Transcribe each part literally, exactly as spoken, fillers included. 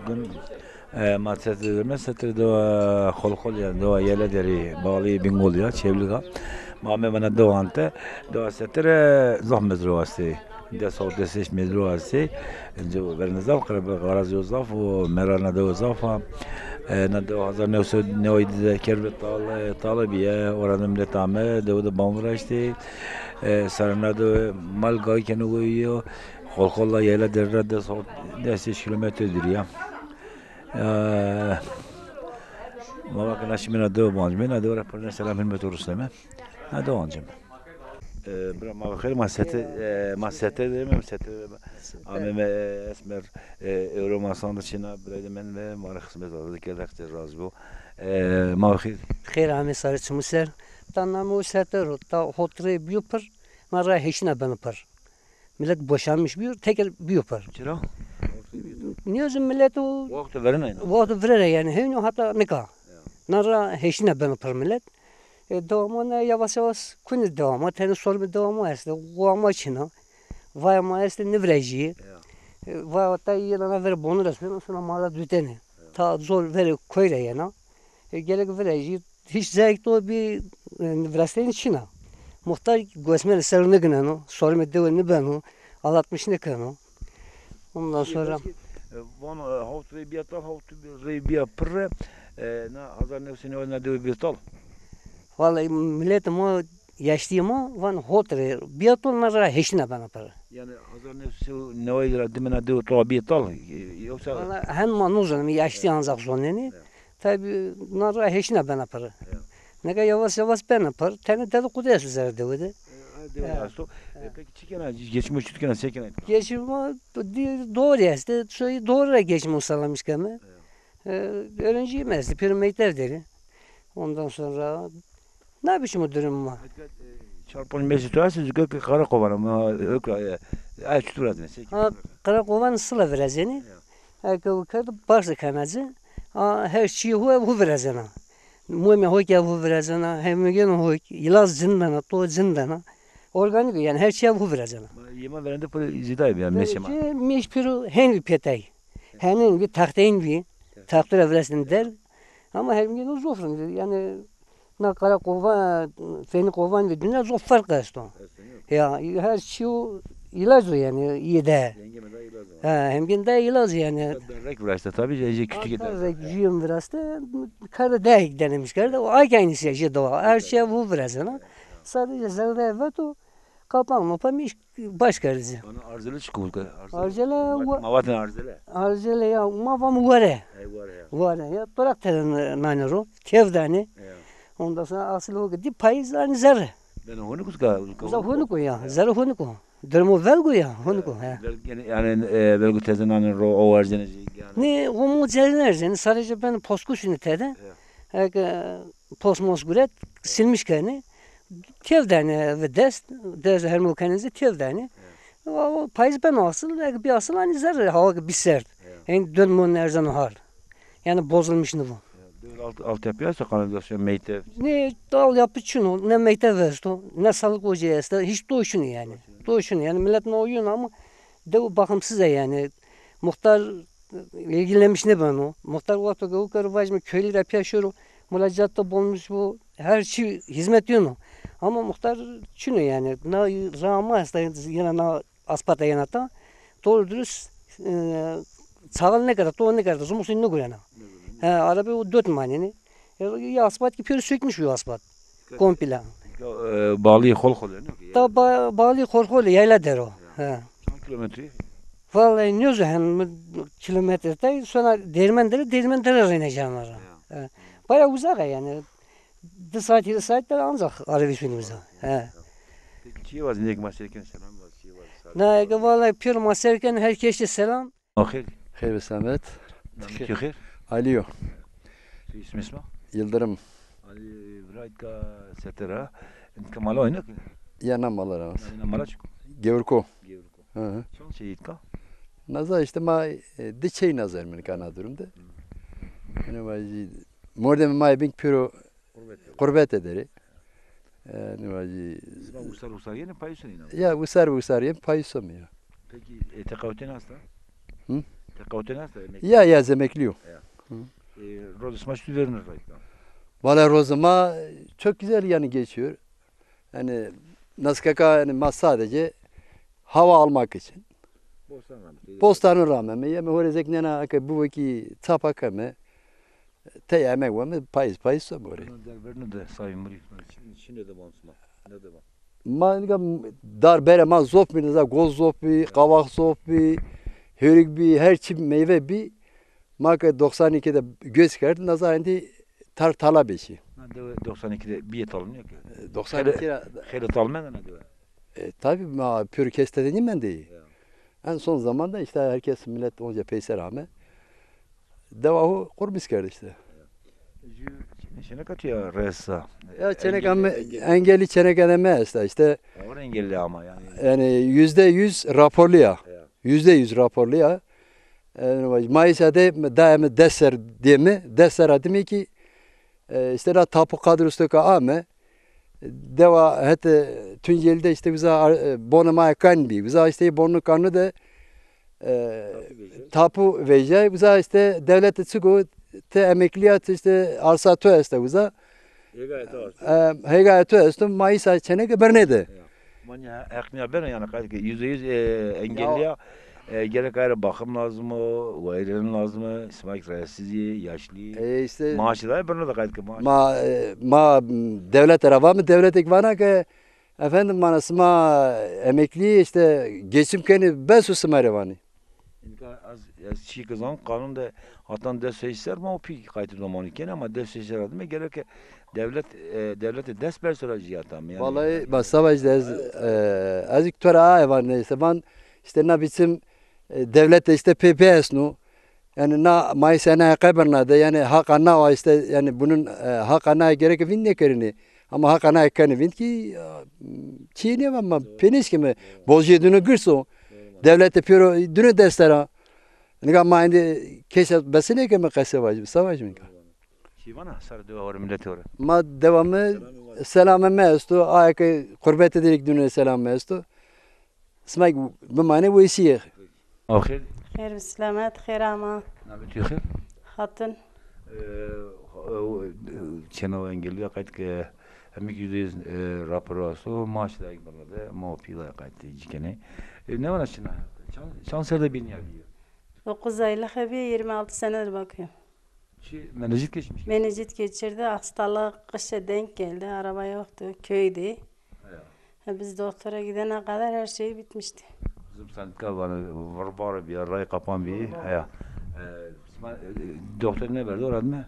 Gün, e, ma Setir, me Setir dewa Xolxol ya, dewa Yele Derî, bağlı Bingol ya, Çevlîg a. Ma me bena dewa ante, dewa Setir, e, zaf mezro estê. Des û des şeş mezro estê. Enca verine zaf qireb, garazî zaf û merana dewa zaf a. E, na dewa hezar new sey newey di de kerbe tal, e, tale bîye, ora de millet ame, dewa de bamur estê. E, serena de mal gay keno goyo. Xolxol la Yele Derî ra des, des şeş kilometre dûrî ya. E, ma vake na şimê na dewe bancimê, na dewe ra pirne selam hurmet û rusteme. Na dewe ancime. E, bira ma bi xêr, ma Setir, e, ma Setir de me, Setir de ameme, e, esmer, e, ewro ma sand çîna birayde men ve ma rê xizmet azad kerd, Heq razî bo. E, ma bi xêr. Xêr amê sarê çimû ser. Ta name o Setir o, ta hot rê bîyo pir, na ra heşîna beno pir. Millet boşanmış bîyo, teker bîyo pir. Çira? Niyazî millet o wexto verena yena. Wexto virere yanî, heyno hata nika. Ya. Na ra heşîna beno pir millet. E, dewa ma ne yavaş yavaş kunî dewa ma, tenê sormê dewa ma estê, qowa ma çin a. Vaya ma estê, nêvirejîyê. Ya. E, vaya ta yena na verê bonî ra sona, sona mala dutêne. Ya. Ta zor verê koy ra yena. E, gerek virejî, hiç zayk to bî, e, virasteyî çin a. Muxtar gosmenê ser nêgineno, sormê dewe nêbeno, alatmiş nêkeno. Ondan sonra belkî, e, van, e, hot rê bîya tal, hot rê bîya pir, e, na hezar new sey newey na dewe bîya tal. Vallahi milletê ma, yaşlîyê ma van hot rê bîya tal, na ra heşîna bena pir. Yanî hezar new sey newey ra dime na dewe to bîya tal, e, yoksa... Vallahi hen ma nêzoneme, yaşlî ancak zonenê. Evet. Tabî, na ra heşîna bena pir. Ya. Neka yavaş yavaş bena pir. Tenê dedikodu esto zerrê dewe de. E, ha, dewe esto. E, peki çi kena? Geçim çi kena? Se kena? Geçim o di-, doğru estê. Soy doğru ra geçim sağlamış keme. Ya. E, öğrenciyim estê. Pêro mektev derî. Ondan sonra ne biçim o durum ma? Çar ponc meşî to estê, zî ke Qereqovan ma, e, e, çitur adine, se kena? Ha, Qereqovan sila virazenî. Ya. Eke o kerd, baş de kena ci. A, her çî ho ev ho virazena. Momê ho kî ev ho virazena, hemgên ho kî, îlaz cin dana, to cin dana. Organîk o, yanî her çî ev ho virazena. Yema verende pir zîday bî, yanî, meşê ma. Ki mêş pêro hen vî pêtay. Henin vî, taxteyîn vî, taxtû ra virastin der. Ama hemgên o zof rind, yanî, na Qereqovan, Fênîqovan vî dîna zof ferq esto. Ya, her çî o îlac o yanî, îyê de. Yengeme da îlac o. Ha, hemgên da îlac yanî. Berrek viraşte tabî, jê küçük de. Berrek jüyüm viraşte, kerde dayek denemiş kerde. O ay aynı şey, jê doğa. Her şey bu virazena. Sadece zerre veto, kapan mopa miş baş kerde. Ana arzele çi kuvul ka? Arzele. Arzele wa- Ma vatên arzele. Arzele ya, ma vam ware. Ey ware ya. Ware ya, torak teren nane ro, kev dane. Ya. Ondan sonra asıl o ki, di payız ani zerre. Ben honik uska, uska. Uza honik o ya, zerre honik o. Dermo velgu ya, honik o, he. Vel-, yani, yani, e, velgu teze nane ro, o erzenecek yani. Ne, o mu cezin erzeni, sadece ben posku şunu tede. Ya. Eke pos mos guret, silmiş keni. Kev dane ve dest, dest hermo kenizî kev dane. Ya. O, o payız ben asıl, eke bir asıl ani zerre, hava ki bir sert. Ya. En dön mon erzen hal. Yani bozulmuş ne bu. Döwlet alt, altyapı esto, kanalizasyon, meytev? Ne altyapı çin o, ne meytev esto, ne sağlık ocağı esto, hiç to çin yani. To çin yani, millet ne oyun ama dew bakımsız e yani. Muhtar, e, ilgilenmiş ne ben o. Muhtar wexto ke o kero vajme köylü ra piya şoro, mulacatta bulunmuş bu, her şey hizmet yönü. Ama muhtar çin o yani. Na rama esta yine na aspata yena ta. Doğru dürüst, e, çağıl ne kadar, to ne kadar, zumursun ne gurena. He, araba o dört maneni. E, ya aspat ki pür sökmüş bu aspat. Komple. E, bağlı Xolxol yani. Ta ba-, bağlı Xolxol, yayla der o. Ya. He. Çand kilometre? Vallahi ne zaman hem kilometre tay, sonra Dermen Dere, Dermen Dere rene canlara. Ya. He. Bayağı uzak yani. Di saat, hîrê saat de ancak arabî suni uza. He. Peki çiye vazî, nêk ma serken selam vaz, çiye vazî, sağ ol. Na, eke vallahi pêro ma serken herkese selam. Xêr. Xêr ve selamet. Namê çi xêr? Aliyo. Soy ismi isma? Yıldırım. Ali, vira îtka Setir a. Îtka mala oyna ki? Ya na mala ra. Na mala çik? Gevriko. Gevriko. Hı hı. Çand çey îtka? Naza işte ma, e, di çey naza ermeni kana durumda. Hı. Yani ma, mordemê ma bin pêro Qurbet ederî. Qurbet ederî. E, ne vajî? Sima usar usar yenî payîs yenî? Ya usar usar yenî payîs yenî ya. Peki, e, teqawutên asta? Hı? Teqawutê nesta emekli? Ya, ya, ez emeklî yo. Ya. Hı. E, rozê sima çitur verîno rayka? Valla, rozê ma çok güzel yani geçiyor. Yani naskaka yani ma sadece hava almak için. Bostan ramê. Bostanî rameme, yeme horê zek nena eke bivokî çapa keme. Tey emek weme, payîz payîz so borê. Verno de, verno de, sayın Murî. Çi, çi ne de ban sima? Ne de ban? Ma nika dar berê ma zof bî, neza goz zof bî, qavax zof bî, hêrik bî, her çi meyve bî. Ma ke doksan iki de göç kerd, neza endî tar tala beşî. Ha, dewe doksan iki de bîye talin ya ki. E, doksan iki ra xêle talin mendena dewe. E, tabii ma pür keste de nîmendî. Ya. En son zamanda işte herkes, millet onca peyser ame. Dewa ho qurmis kerd işte. Jü çêneka tu ya resa. Ya çêneka mi, engelli çêneka de mi esta işte. Ağır engelli ama yani. Yani yüzde yüz raporlu ya. Ya. Yüzde yüz raporlu ya. Yani, Mayıs de daimi des ser demi, des ser adimi ki, e, işte la tapu kadrosu ka ame. Dewa hete Tunceli de işte uza, e, bonê ma kan bî. Uza işte bonê kanû de, e, tapu vejay. Uza işte devlet de çiko te emekliya, te işte arsa to este uza. Hêgayê to esto. E, hêgayê to esto, ma îsa çêneke birnê de. Ya. Ma nîya he-, heq nîya bena yani qayt ke yüzde yüz, e, engelliya, e, gerek ayrı bakım lazım o, wayirên lazım o, sima ki rahatsız yê, yaşlı. E, işte. Maaşı da birnê de qayt ke maaş. Ma, e, ma, m, devlet ra va mi, devlet ek vana ke efendim, mana sima emekli işte geçim kenî, bes o sima rê vanî. Nika ez, ez çî ke zan, qanûn de hatan des û heşt ser ma o pî qaytê domanî kenê, ama des û heşt ser adime gereke devlet, e, devlete des berso ra jî hata mi, yanî. Vallahi, ma savaş de ez, e, ez ik to ra aye van, neyse, van, işte, na biçim, e, devlet de işte pê pê esno. Yani na mayîs ena qebirna de, yani haqa na wa işte, yani bunun, e, haqa na gereke vînd nêkerinî. Ama haqa na kenî vînd ki, e, çî nêva ma pê nêşkeme. Bojîyê dino girs o. Devlete pêro dino deste ra. Nika ma endî kes besinê ke mi qese vajî, savaş mi ka. Çî vana ser dewa ore, milletê ore? Ma dewa mi selame mi esto, aye ke qurbete de rê dino selame mi esto. Sima bimanê wesîye. Xêr. Xêr bi selamet, xêr ama. Namê tu xêr? Xatun. Ee, e, çêna engelî ya qayt ke hemik yüzde yüz, e, rapor asto, maaş da ek bana de, ma o pî da qayt cî kenê. E, ne vana çina? Çan, çan ser de bî nîya bîye? Dokuz aylık bîye, yirmi altı senedir bakıyorum. Çi, menenjit geçmiş? Menenjit geçirdi, hastalık kışa denk geldi, araba yoktu, köydü. Ya. Ha, biz doktora gidene kadar her şey bitmişti. Kızım sen ka vanê, vırbar bî, ray kapan bî. Vırbar. Ya. E, sima, e, doktor ne verdi, orada mı?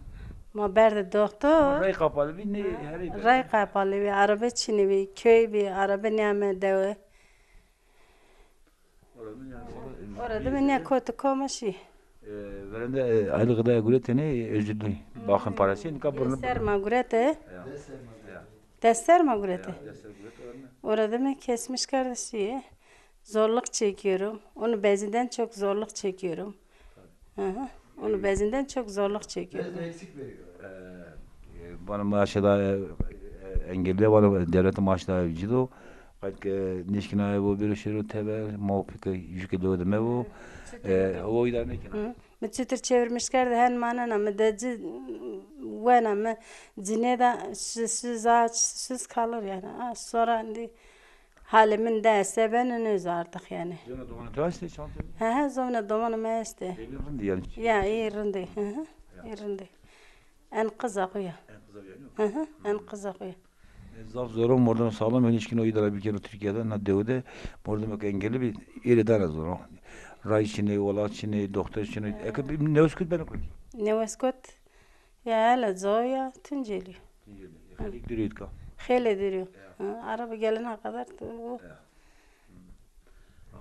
Ma berde doktor. Ray kapalı bî, ne, herî verdi. Ray kapalı bî, araba çinî bî, köy bî, araba nêame dewe. Orada mı yani, orada mı ne kötü komaşi. E, verende, e, aylık da guretene, e, özürlü. Bakın parası, nika burnu. Serma gurete. Ya. Ya. Des serma gurete. Ya, des serma gurete, orada mı? Orada mı kesmiş kardeşi. Zorluk çekiyorum. Onu bezinden çok zorluk çekiyorum. Hı hı. Onu bezinden çok zorluk çekiyorum. Ee, e, bana maaşı da, e, e, engelli, bana devlet maaşı da cido. Qayt ke nêşkîna bu bir şey tebe, mawfik jüke dewe de mevo. E, o idare nêkena. Hı. Mi çitur çevirmiş kerde, hen manena, mi de ci, wena, mi cinê de şi-, şiz aç, şiz kalır yani. Ha, sonra indi Halê min de ese ben nêz artık yani. Zovna domanê to estê, çantê? He he, zovna domanê mi estê. Ê, rindî yani. Ya, ê rindî. Hı hı. Ya. Ê rindî. En qiza xo ya. En qiza xo ya, yok. Hı hı, en qiza xo ya. E, zaf zor o, mordem sağlam, henî şkîno îdare bikero Türkiye'de, na dewe de, mordem ke engelli bî, êrê dana zor o. Ray çinê, wela çinê, doktor çinê. He. Eke bir newes kut beno kut. Newes kut. Ya hele zoya Tunceli. Tunceli. Xelik diri ka. Xeyle diri. Ya. Ha, araba gelene kadar tu. Ya.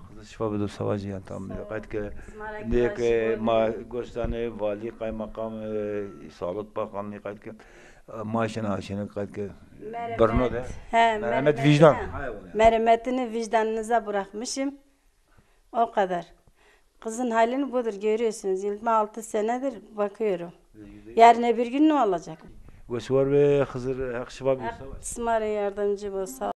Kızı şifa bido savaşı yani tam. Sağ ol. Qayt ke ne ke ma göstane vali, kaymakam, e, sağlık bakanlığı qayt ke, e, maaşına aşına qayt ke. Merhamet. Birno de. He, merhamet vicdan. He. Merhametini vicdanınıza bırakmışım. O kadar. Kızın halini budur, görüyorsunuz. Yirmi altı senedir bakıyorum. Yarın öbür gün ne olacak? Wes war be Xizir, Heq şifa bî. Heq sima rê yardımcı bol, sağ ol.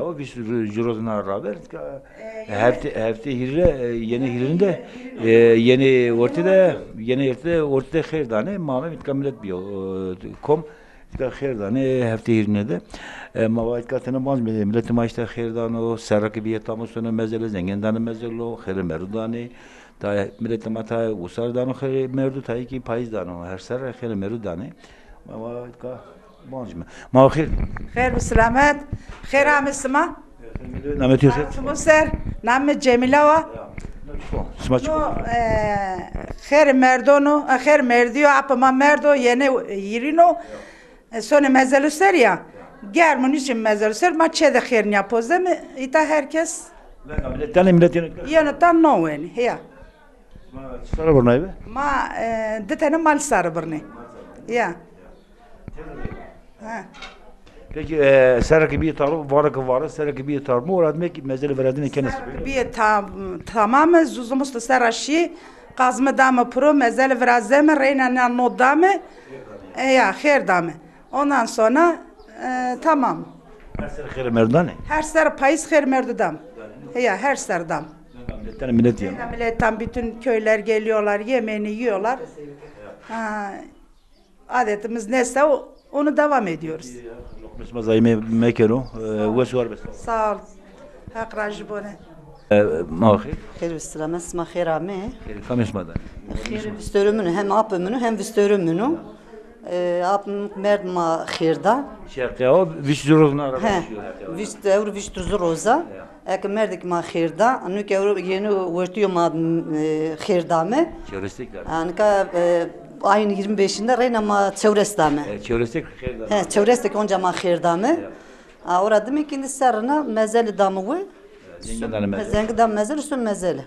O vîst ru-, ju roz na raver, tika, e, heftê, heftê hîrê, e, yenê hîrê de, e, yenê ortê de, yenê ortê de, ortê de xêr danê, ma ame, tika milet bîyo, e, kom, tika xêr danê, heftê hîrê de. E, ma va tika tene banc, miletê ma îşte xêr dano, serra ke bîye tam o sono mezele, zengên danê mezelo, xêrê merdo danê, ta miletê ma ta usar dano xêrê merdo, tayê kî payîz dano, her serre xêrê merdo danê. Ma va tika Boncuğum. Ma xêr. Xêr bi selamet. Xêr ame sima. Namê tu xêr? Çimo ser. Namê Cemîla wa. Sima çiko? No, e, xêr merdono, e, xêr merdiyo, apê ma merdo, yenê hîrîno. E, sonê mezelu ser ya. Germo nîşîme mezelu ser, ma çê de xêr nîya pozeme, îta herkes. Venga milet, tanê milet yeno. Yeno ta no wenê, ya. Ma çi sare birnayî be? Ma, e, di tene mal sare birnê. Ya. Ha. Peki, e, serre ke bîye taro, vare ke vare, serre ke bîye taro, mi ora dime ki mezele virazine kenê. Serre ke bîye tam, tamame, zu zimisto serra şî, qazme dame piro, mezele virazeme, reyna na no dame. E, ya, xêr dame. Ondan sonra, e, tamam. Her serre xêrê merdo danê? Her serre payîz xêr merdo dam. Ya, her serre dam. Miletan, milet ya. Miletan, bütün köyler geliyorlar, yemeğini yiyorlar. Ha, adetimiz neyse o-, onu devam ediyoruz. Lokmê sima zayî me-, mekero, e, wes war be. Sağ ol. Heq razî bone. E, ma xêr. Xêr ve selamet, sima xêr ame. Xêr, kamê sima da? Xêr vistewrê min o, hem apê min o, hem vistewrê min o. E, apê min merd ma xêr da. Şeqe o, vîst roz na ra. He, vîst, ewro vîst roza. Ya. Eke merdê ke ma xêr da, nûke ewro yenê wertîyo ma, e, xêr dame. Çewrestek da. Ha, nika, e, ayın yirmi beşinde reyna ma çewres dame. E, çewrestek xêr da. He, çewrestek onca ma xêr dame. Ya. A, ora dime ki îndî serrina mezeli dame we. Zengin dane mezeli. Zengin dane mezeli, son mezeli.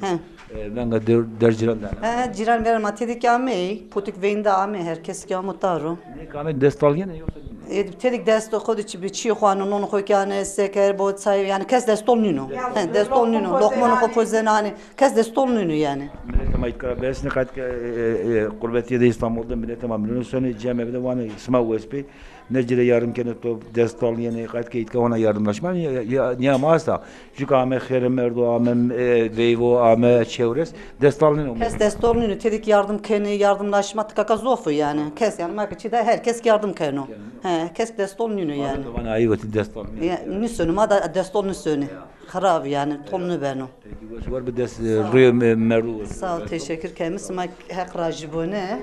He. E, venga der, der cîran dane. He, cîran verên ma têde ki amey, potik veyîn de amey, her kes ki amo taro. Ne ki amey destol yenê yoksa? E, têde ki destol xo de çi bi, çî xo ano, non xo ki anê, seker, bo, çay, yanî kes destol nîno. He, destol nîno. Lokmonê xo pozenê anê, kes destol nîno yanî. Miletê ma îtka ra beresnê, qet ke, e, e, e, qurbetîye de, Îstanbul de miletê ma milyon sonê, cem ebe de vanê, sima wes bê. Ne ci rê yardım kenê to, destol yenê, qet ke îtka hona yardımlaşma, ya, ya, nîya ma esta. Çuka ame xêrê merdo, ame, e, veyvo, ame çewres, destol nîno. Kes destol nîno, têde ki yardım kenê, yardımlaşma tikaka zof o yanî. Kes yanî ma ki çi da, her kes yardım keno. He, kes destol nîno yanî. Vanê ayî wetî destol nîno. Ya, nîsonê, ma da destol nîsonê. Ya. Xirab yanî, tom nîbeno. Peki, wes war bi, dest, e, rûyê me-, merdo. Sağ ol, teşekkür keme. Sima Heq razî bone.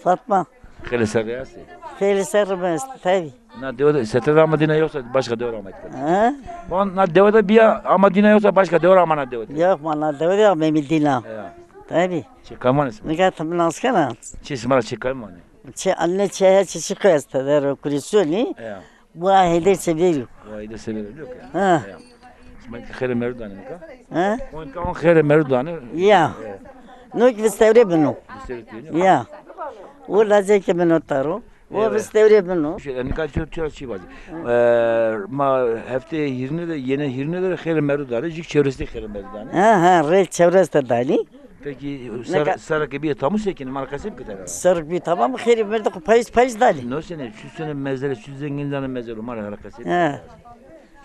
Fatma. Xeylê serrî estê? Xeylê serrî mi estê, tabî. Na dewe de sete de ama dîna yoksa başka dewe ra ama îtka? He? Van na dewe de bîya ama dîna yoksa başka dewe ra ama na dewe de? Yok, ma na dewe de ameyme dîna. Ya. Tabî. Çê kaymanê sima? Nika ti mi nas kena? Çê sima ra çê kaymanê? Çê anne, çê he, çê çi qeste der o kurîsonî. Ya. Bu ahede severim. Bu ahede severim diyor ki. Ha. Ya. Sima îtka xêrê merdo danê nika? Ha? O nika on xêrê merdo danê. Ya. Ya. No ki vistewrê bino. Vistewrê bino. Ya. O lacekê bino taro. O vistewrê bino. Şöyle, nika ço-, ço-, çi vazî. E, ma heftê hîrine de, yenê hîrine de xêrê merdo danê, jîk çewresî xêrê merdo danê. Ha, ha, rê çewres de danî. Peki, ser-, serra ke bîye tamû se kenê, ma ra qesey bike tera. Serra ke bîye tamû, xêrê merdo xo payîz payîz danê. No senê, çu senê mezele, çu zengin danê mezelo, ma ra qesey bike tera.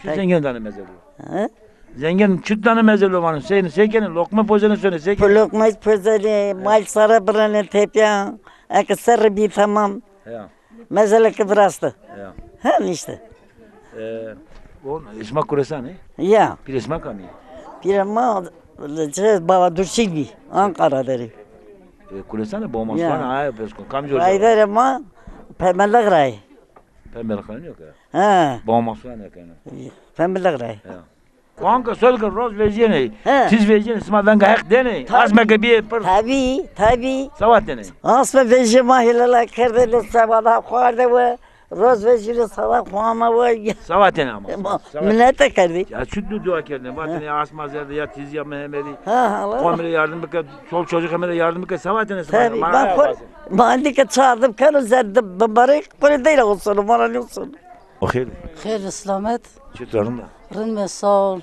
Çu zengin danê mezelo? He? Zengin çu danê mezelo vano, se, se kenê, lokme pozenê sonê, se kenê? Lokme pozenê, mal sare birenê tepya, eke serrî bî tamam. Ya. Mezele ke viraste. Ya. Hen îşte. E, on, sima kuresan ê? Ya. Pîrê sima kam ê? Pîrê ma Li cihê Baba Durçîl bî, Ankara derê. E, Kulesanê Boma Ya. Suan, ha, pers kon. Kamcî o? Rayverê ma Pemeliq ray. Pemeliq ray yok ya. He. Boma Suan ya kena. Pemeliq ray. Ya. Kanka sol ke roz vejîyenê. He. Tiz vejîyenê, sima venga Heq dênê. Tabii. Asme ke bîyê pir. Tabii, tabii. Sawa tenê. Asme vejî ma hîlala kerdêne, sawa da xwarde we. Roz vejîne, sawa xwama we. Sawa tenê ama. Ma Sawa. Minete kerdî. Ya çu du dua kerdêne. Vatêne ya asma zerde, ya tiz ya Mehemedî. Ha, ha, Allah. Qomî rê yardim bike, çol çocuk heme rê yardim bike, sawa tenê sima. Tabii, ma xo-, ma indi ke çardim keno zerde, bimbarê kule deyra olsun, mara olsun. O xêr. Xêr, selamet. Çitur, rind a? Rind me, sağ ol.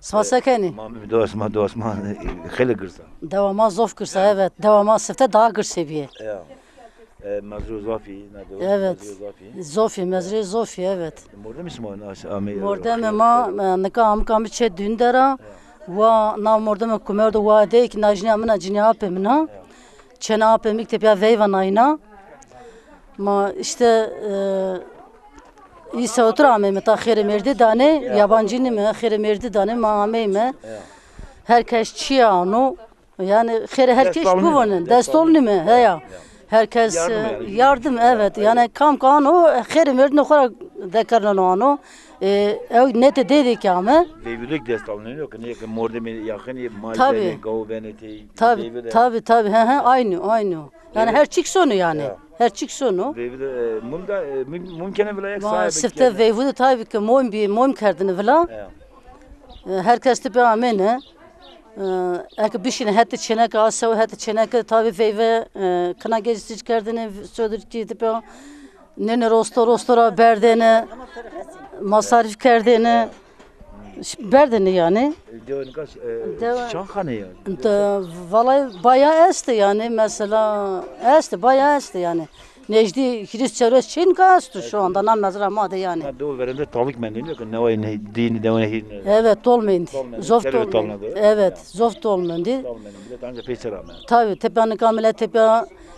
Sima se kenî? Ma mi dewa sima, dewa sima, e, xeylê girs a. Dewa ma zof girs a, evet. Dewa ma sifte daha girsê bîye. Ya. E, mezrû zafî, na dewa Evet. Mezrû zafî. Zofî, mezrê zofî, evet. Mordemê sima na amê, e, Mordemê xeylê, ma, xeylê. E, nika amika mi çê düğün dera. Ya. Wa na mordemê kumerdo wa de ki na jîna min a, cinîya apê min a. Ya. Çêna apê mi ki tepîya veyva nayna. Ma işte, e, îse otur ameyme ta xêrê mêrdî danê, yabancî nîme, xêrê mêrdî danê, ma ameyme. Ya. Her kes çî ano, yanî xêrê her kes Destol nîme, bivonên, destol destol nîme, nîme, heya. Ya. Her kes, Yardım e, yani. Yardım, evet. Aynen. Yanî kam ka ano, xêrê mêrdînê xo ra dekarneno ano. E, ew nete dêdê ke ame. Veyvudek dest alınıyor ki niye ki mordemê yakınî mal Tabii. Benê, gaw benê tey. Tabii, veyvude. Tabii, tabii. He, he, aynı, aynı. Yani Veyvud- her çik sonu yani. Ya. Her çik sonu. Veyvude, e, mum da, e, mum-, mumkene bile yak Ma sahibi sifte kene. Veyvude tabii ki mum bir mum kerdini vila. Ya. E, herkes de bir amene. E, eke bişine hette çeneke, asew hette çeneke tabii veyve, e, kına gecesi kerdini, södür ki tipe Nêne rosto, rosto ra berdêne, masarîf kerdêne, berdêne yanî. Dewa nika, e, Dewa çand xane ya? De, vallahi bayağı estê yanî, mesela estê, bayağı estê yanî. Nejdî hîris çewres çê nika esto şu anda na mezra ma de yanî. Ha, dewa verende talik mendî, yok, neway ne, dîn, dewa ne hîrine. Evet, tol mendî. Tol mendî, Zof tol mendî. Evet, zof tol mendî. Tol mendî, millet anca peyser ame. Tabii, tepe nika millet tepe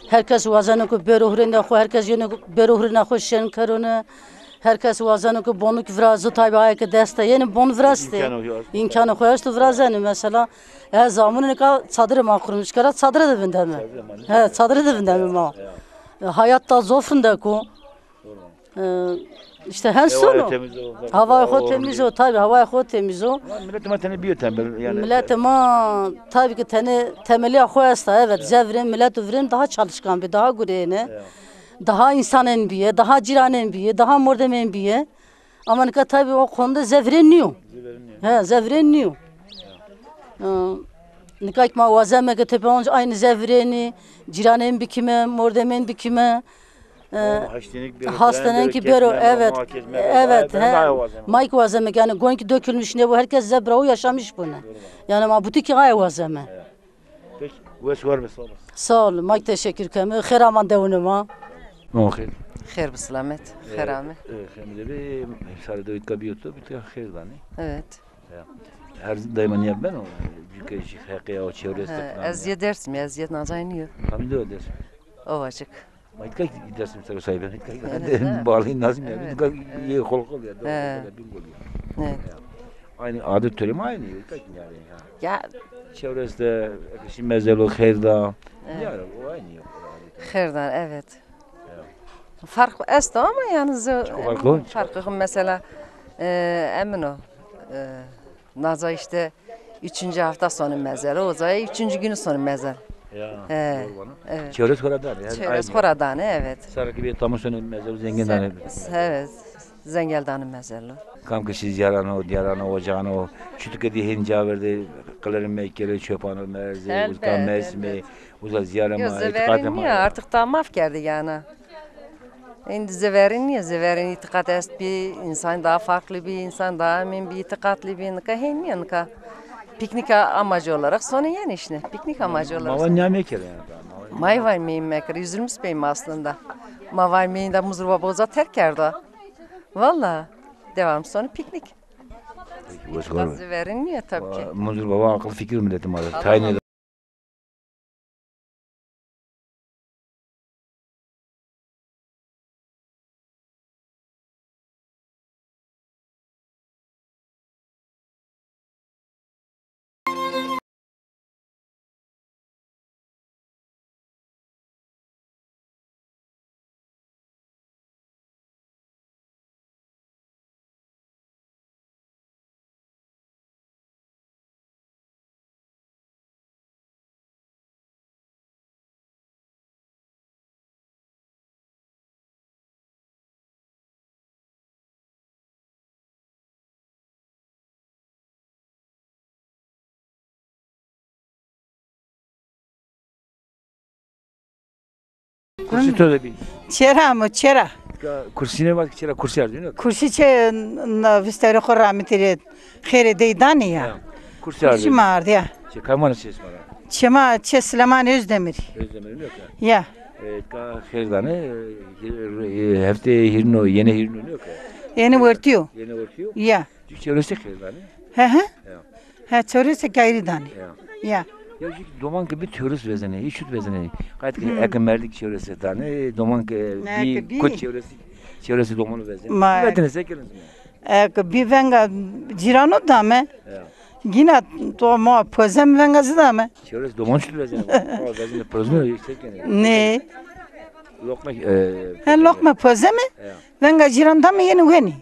Herkes wazeno ke bêro hurênda xo, herkes yeno ke bêro hurêna xo şên kerone. Herkes wazeno ke bonuk virazo, tabi aye ke dest de yenê bon viraztê. İmkanı yok. İmkanı xo esto virazenê mesela. E, zamanê nika çadire ma kurmuş kera, çadire de vindeme. Çadire ma. He, çadire de vindeme ma. Ya. E, hayat da zof rindek o. E, işte hen sono. Hawayê temiz o. Hawayê xo temiz o, tabi hawayê xo temiz o. Ama milletê ma tenê bîyo tembel, yanî. Milletê ma tabi ki tenê temeliya xo esta, evet. Evet. Ze virên, milet û virên daha çalışkan bî, daha gureyêne. Evet. Daha însanên bîye, daha cîranên bîye, daha mordemên bîye. Ama nika tabi o konuda ze virên nîyo. Ze virên nîyo. He, ze virên nîyo. E, nika ki ma wazeme ke tepe onca aynı ze virênî, cîranên bikime, mordemên bikime. E, hastanelik bêro, hastanelik bêro, evet. Evet, he. Mayk wazeme, yani gonki dökülmüş ne bu, herkes zebra o yaşamış bunu. Yani ma buti ki ay wazeme. Peki, wes war be, sağ olasın. Sağ olun, mayk teşekkür keme. Xêr aman dewine ma. No xêr. Xêr bi selamet, xêr ame. E, xêr mi de be, sarı de itka biyotu, bitka xêr dani. Evet. Ya. Her daima niye ben o? Çünkü heqe ya o çevresi. Ha, ez yê Dêrsim, ez yê Nacayî nîyo. Tam de o Dêrsim. Ovacık. Ma itka Dêrsim ser o sahibi. Itka bağlı lazım ya. Evet, itka evet. Yê xol xol ya. Doğru, evet. Böyle bin gol ya. Evet. Ya. Aynı adet töre mi aynı? Itka yani. Ya. Ya. Çevresi de, şimdi mezelo, xêr da. Evet. Ya, o aynı yok. Xêr da, evet. Ya. Fark esto ama yani ze-, Çok farklı. Farkı mesela, e, emin o. E, Naca işte üçüncü hafta sonu mezar. O zaman üçüncü günü sonu mezar. Ya, he, doğru bana. Evet. Çevresi xora dane, yani. Çevresi xora dane, evet. Sarı gibi tamı sonu mezar, zengin dane. Evet, zengel dane mezarlı. Kam kişi ziyarano, diyarano, ocağano, çutuk edi hinca verdi, kılırım mekkeli, çöpano, merzi, elbet, uzka mesmi, elbet. Uza ziyarama, itiqatı ma. Artık tamam kerdi yani. Îndî zeverîn nîyo, zeverîn îtîqat est bî, însan daha farklı bî, însan daha emîn bî, îtîqatlî bî. Nika hên nîyo nika. Pîknîka amacı olarak sonê yenê îşte. Pîknîk amacı olarak. Ma va nîya mekir yani. Ma va meyîn mekir. Üzülmüş beyim aslında. Ma va meyîn de Muzur Baba uza terk kerda. Valla. Devam sonu pîknîk. Peki, wes war be. Zeverîn nîyo tabii ki. Muzur Baba akıl fikir milleti ma. Tayin eder. Kursî to de bî? Çera mo, çera. Ka kursî ne vat ki çera kursî ardî, ne? Kursî çe, na, vistewrê xo rahmetî rê xêrê dey danî ya. Ya. Kursî ardî. Kursî ma ardî ya. Çe kaymanê çi isma ra? Çê ma çê Sileman Özdemir. Özdemir, ne ka? Ya. E, ka xêr danê, e, hîr-, e, heftê hîrno, yenê hîrno, ne ka? Yenê wertî yo. Yenê wertî yo? Ya. Jû çewresî xêr danê? He he. Ya. He, çewresî gayrî danê. Ya. Ya. Ya jû doman ke bî çewres vezenê, hîç şut vezenê. Qayt ke eke merdik çewresî danê, doman ke bî kut çewresî, çewresî domanû vezenê. Ma vetenê se kenê? Eke bî venga cîrano dame. Ya. Gîna to ma pozem venga zî dame. Çewres doman şut vezenê. Ma vezenê pozem se kenê? Ne. Loqme, e, he, loqme pozeme. Ya. Venga cîran dame yenê wenî.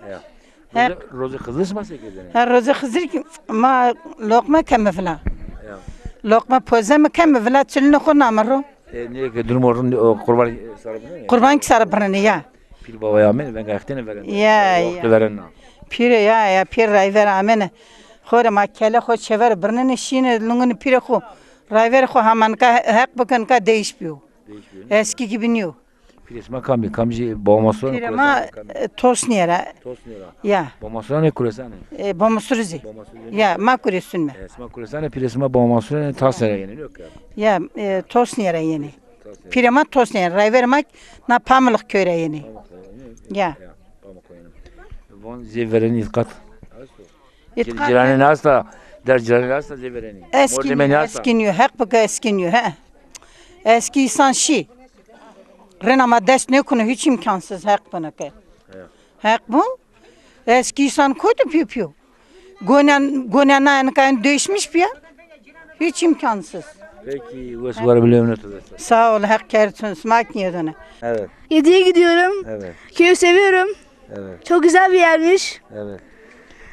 Ya. Roze, roze Xizir sima se kerdêne? Ha, roze Xizir ki ma loqme keme vila. Ya. Loqme poze mi keme vila, çilînê xo name ro. E, nê ke durumo rind o, qurban, e, sare birnenê? Qurban ki sare birnenê ya. Pîr bawayê amêne, venga extêne verêne. Ya, ya. Wextê verêne. Pîre ya, ya, pîr rayver amêne. Xo rê ma kele xo çêver birnenê, şîne lungûnê pîrê xo. Rayverê xo hama nika heq bike, nika değiş bîyo. Değiş bîyo, ne? Eskî gibi nîyo. Pîrê sima kam bî? Kam jî bawama sona? Pîrê ma, e, Tosnîye ra. Tosnîye ra. Ya. Bawama sona ne Kuresan ê? E, Bawama Suruzî. Bawama Suruzî. Ya, ma Kuresun me. E, sima Kuresan ê, pîrê sima bawama sona ne, Tasnîye ra yenê, yok ya. Ya, e, Tosnîye ra yenê. Tosnîye. Pîrê ma Tosnîye ra. Rayverê ma na Pamuluk köy ra yenê. Pamuluk ra yenê. Ya. Ya, Pamuluk ra yenê. Von zê verênî îtîqat. Îtîqat. Cîranê esta, der cîranê esta zê verênî. Eskî nîyo, eskî nîyo. Heq bike eskî nîyo, he. Eskî însan şî. Rêna ma dest nêkuno, hiç îmkansız, heq bino ke. Ya. Heq bo. Eskî însan koydu piyo piyo. Gonen, gonen nika değişmiş bîya. Hiç imkansız. Peki, wes war, bilê min to dest. Sağ ol, heq kerd çun, sima kî nêdone. Evet. Yediye gidiyorum. Evet. Köyü seviyorum. Evet. Çok güzel bir yermiş. Evet.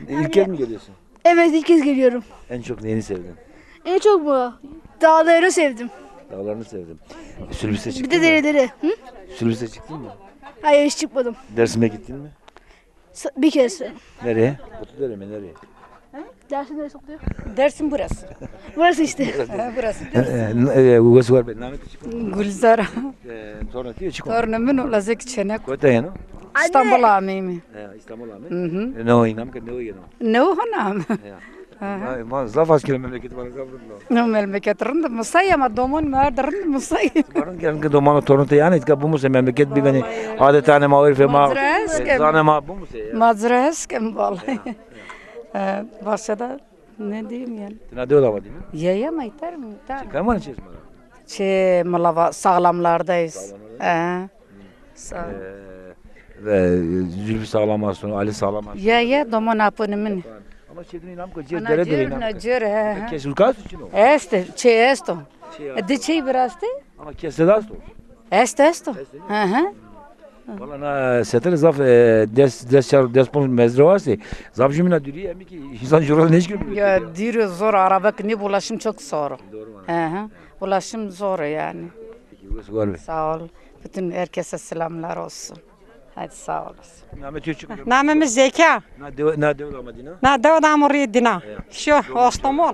İlk kez mi geliyorsun? Evet, ilk kez geliyorum. En çok neyini sevdin? En çok mu? Dağlarını sevdim. Dağlarını sevdim. Sülbüse çıktın mı? Bir de dereleri. Hı? Sülbüse çıktın mı? Hayır, hiç çıkmadım. Dersim'e gittin mi? Sa-, bir kez. Nereye? Kutludereme, nereye? Dersim neresi okuyor? Dersim burası. Burası işte. Burası. Burası. E, e, e, wes war be, namê to çik o? Gülzara. E, tornê to çik o? Tornê min o, lazek çenek. Kota yeno? İstanbul ameyim. E, İstanbul ameyim. Hı hı. E, ne o, inam ke ne o yeno? Ne o hanım? Ya. Aha. Ma, ma zaf az kilo memleket bana zaf rind o. No memleket rind musay ama domon mi ard rind musay. Baron gelen ke domano torun te yani ka bimuse memleket bî benî. Adetanê ma, urfê ma, zanê ma bimuse ya. Mazra eskem vallahi. Ya, ya. E, başka da ne diyeyim yani? Tina dew de ama değil mi? Ya, ya, ma iter mi? Iter. Çi kaman çi isma? Çi, Milava, Sağlamlardayız. Sağlamlardayız. E. Sa- E, ve Zülfü Sağlam asto, Ali Sağlam asto. Ya, ya, doman aponê min. Ama çetin inam ko, cêr dere dere inam ko. Cêr, he, he. Kes ulkas çin o? Este, çê esto. Çê esto. Di çey bir este? Ama kes de asto? Este, esto. Este, ne? Hı hı. Valla na seter zaf, e, des, des çar, des ponc mezre varsa, zaf jumina dürüye, emi ki insan jura ne işkir. Ya, dürü zor, araba ki ne, ulaşım çok zor. Doğru. Hı hı. Ulaşım zor yani. Peki, wes war be. Sağ ol. Bütün herkese selamlar olsun. Hadi sağ olasın. Namê to çik o? Namê mi Zeka. Na dew, na dew de ama dîna? Na dew de ama rê dîna. Ya. Şu, Ostomol. Ya.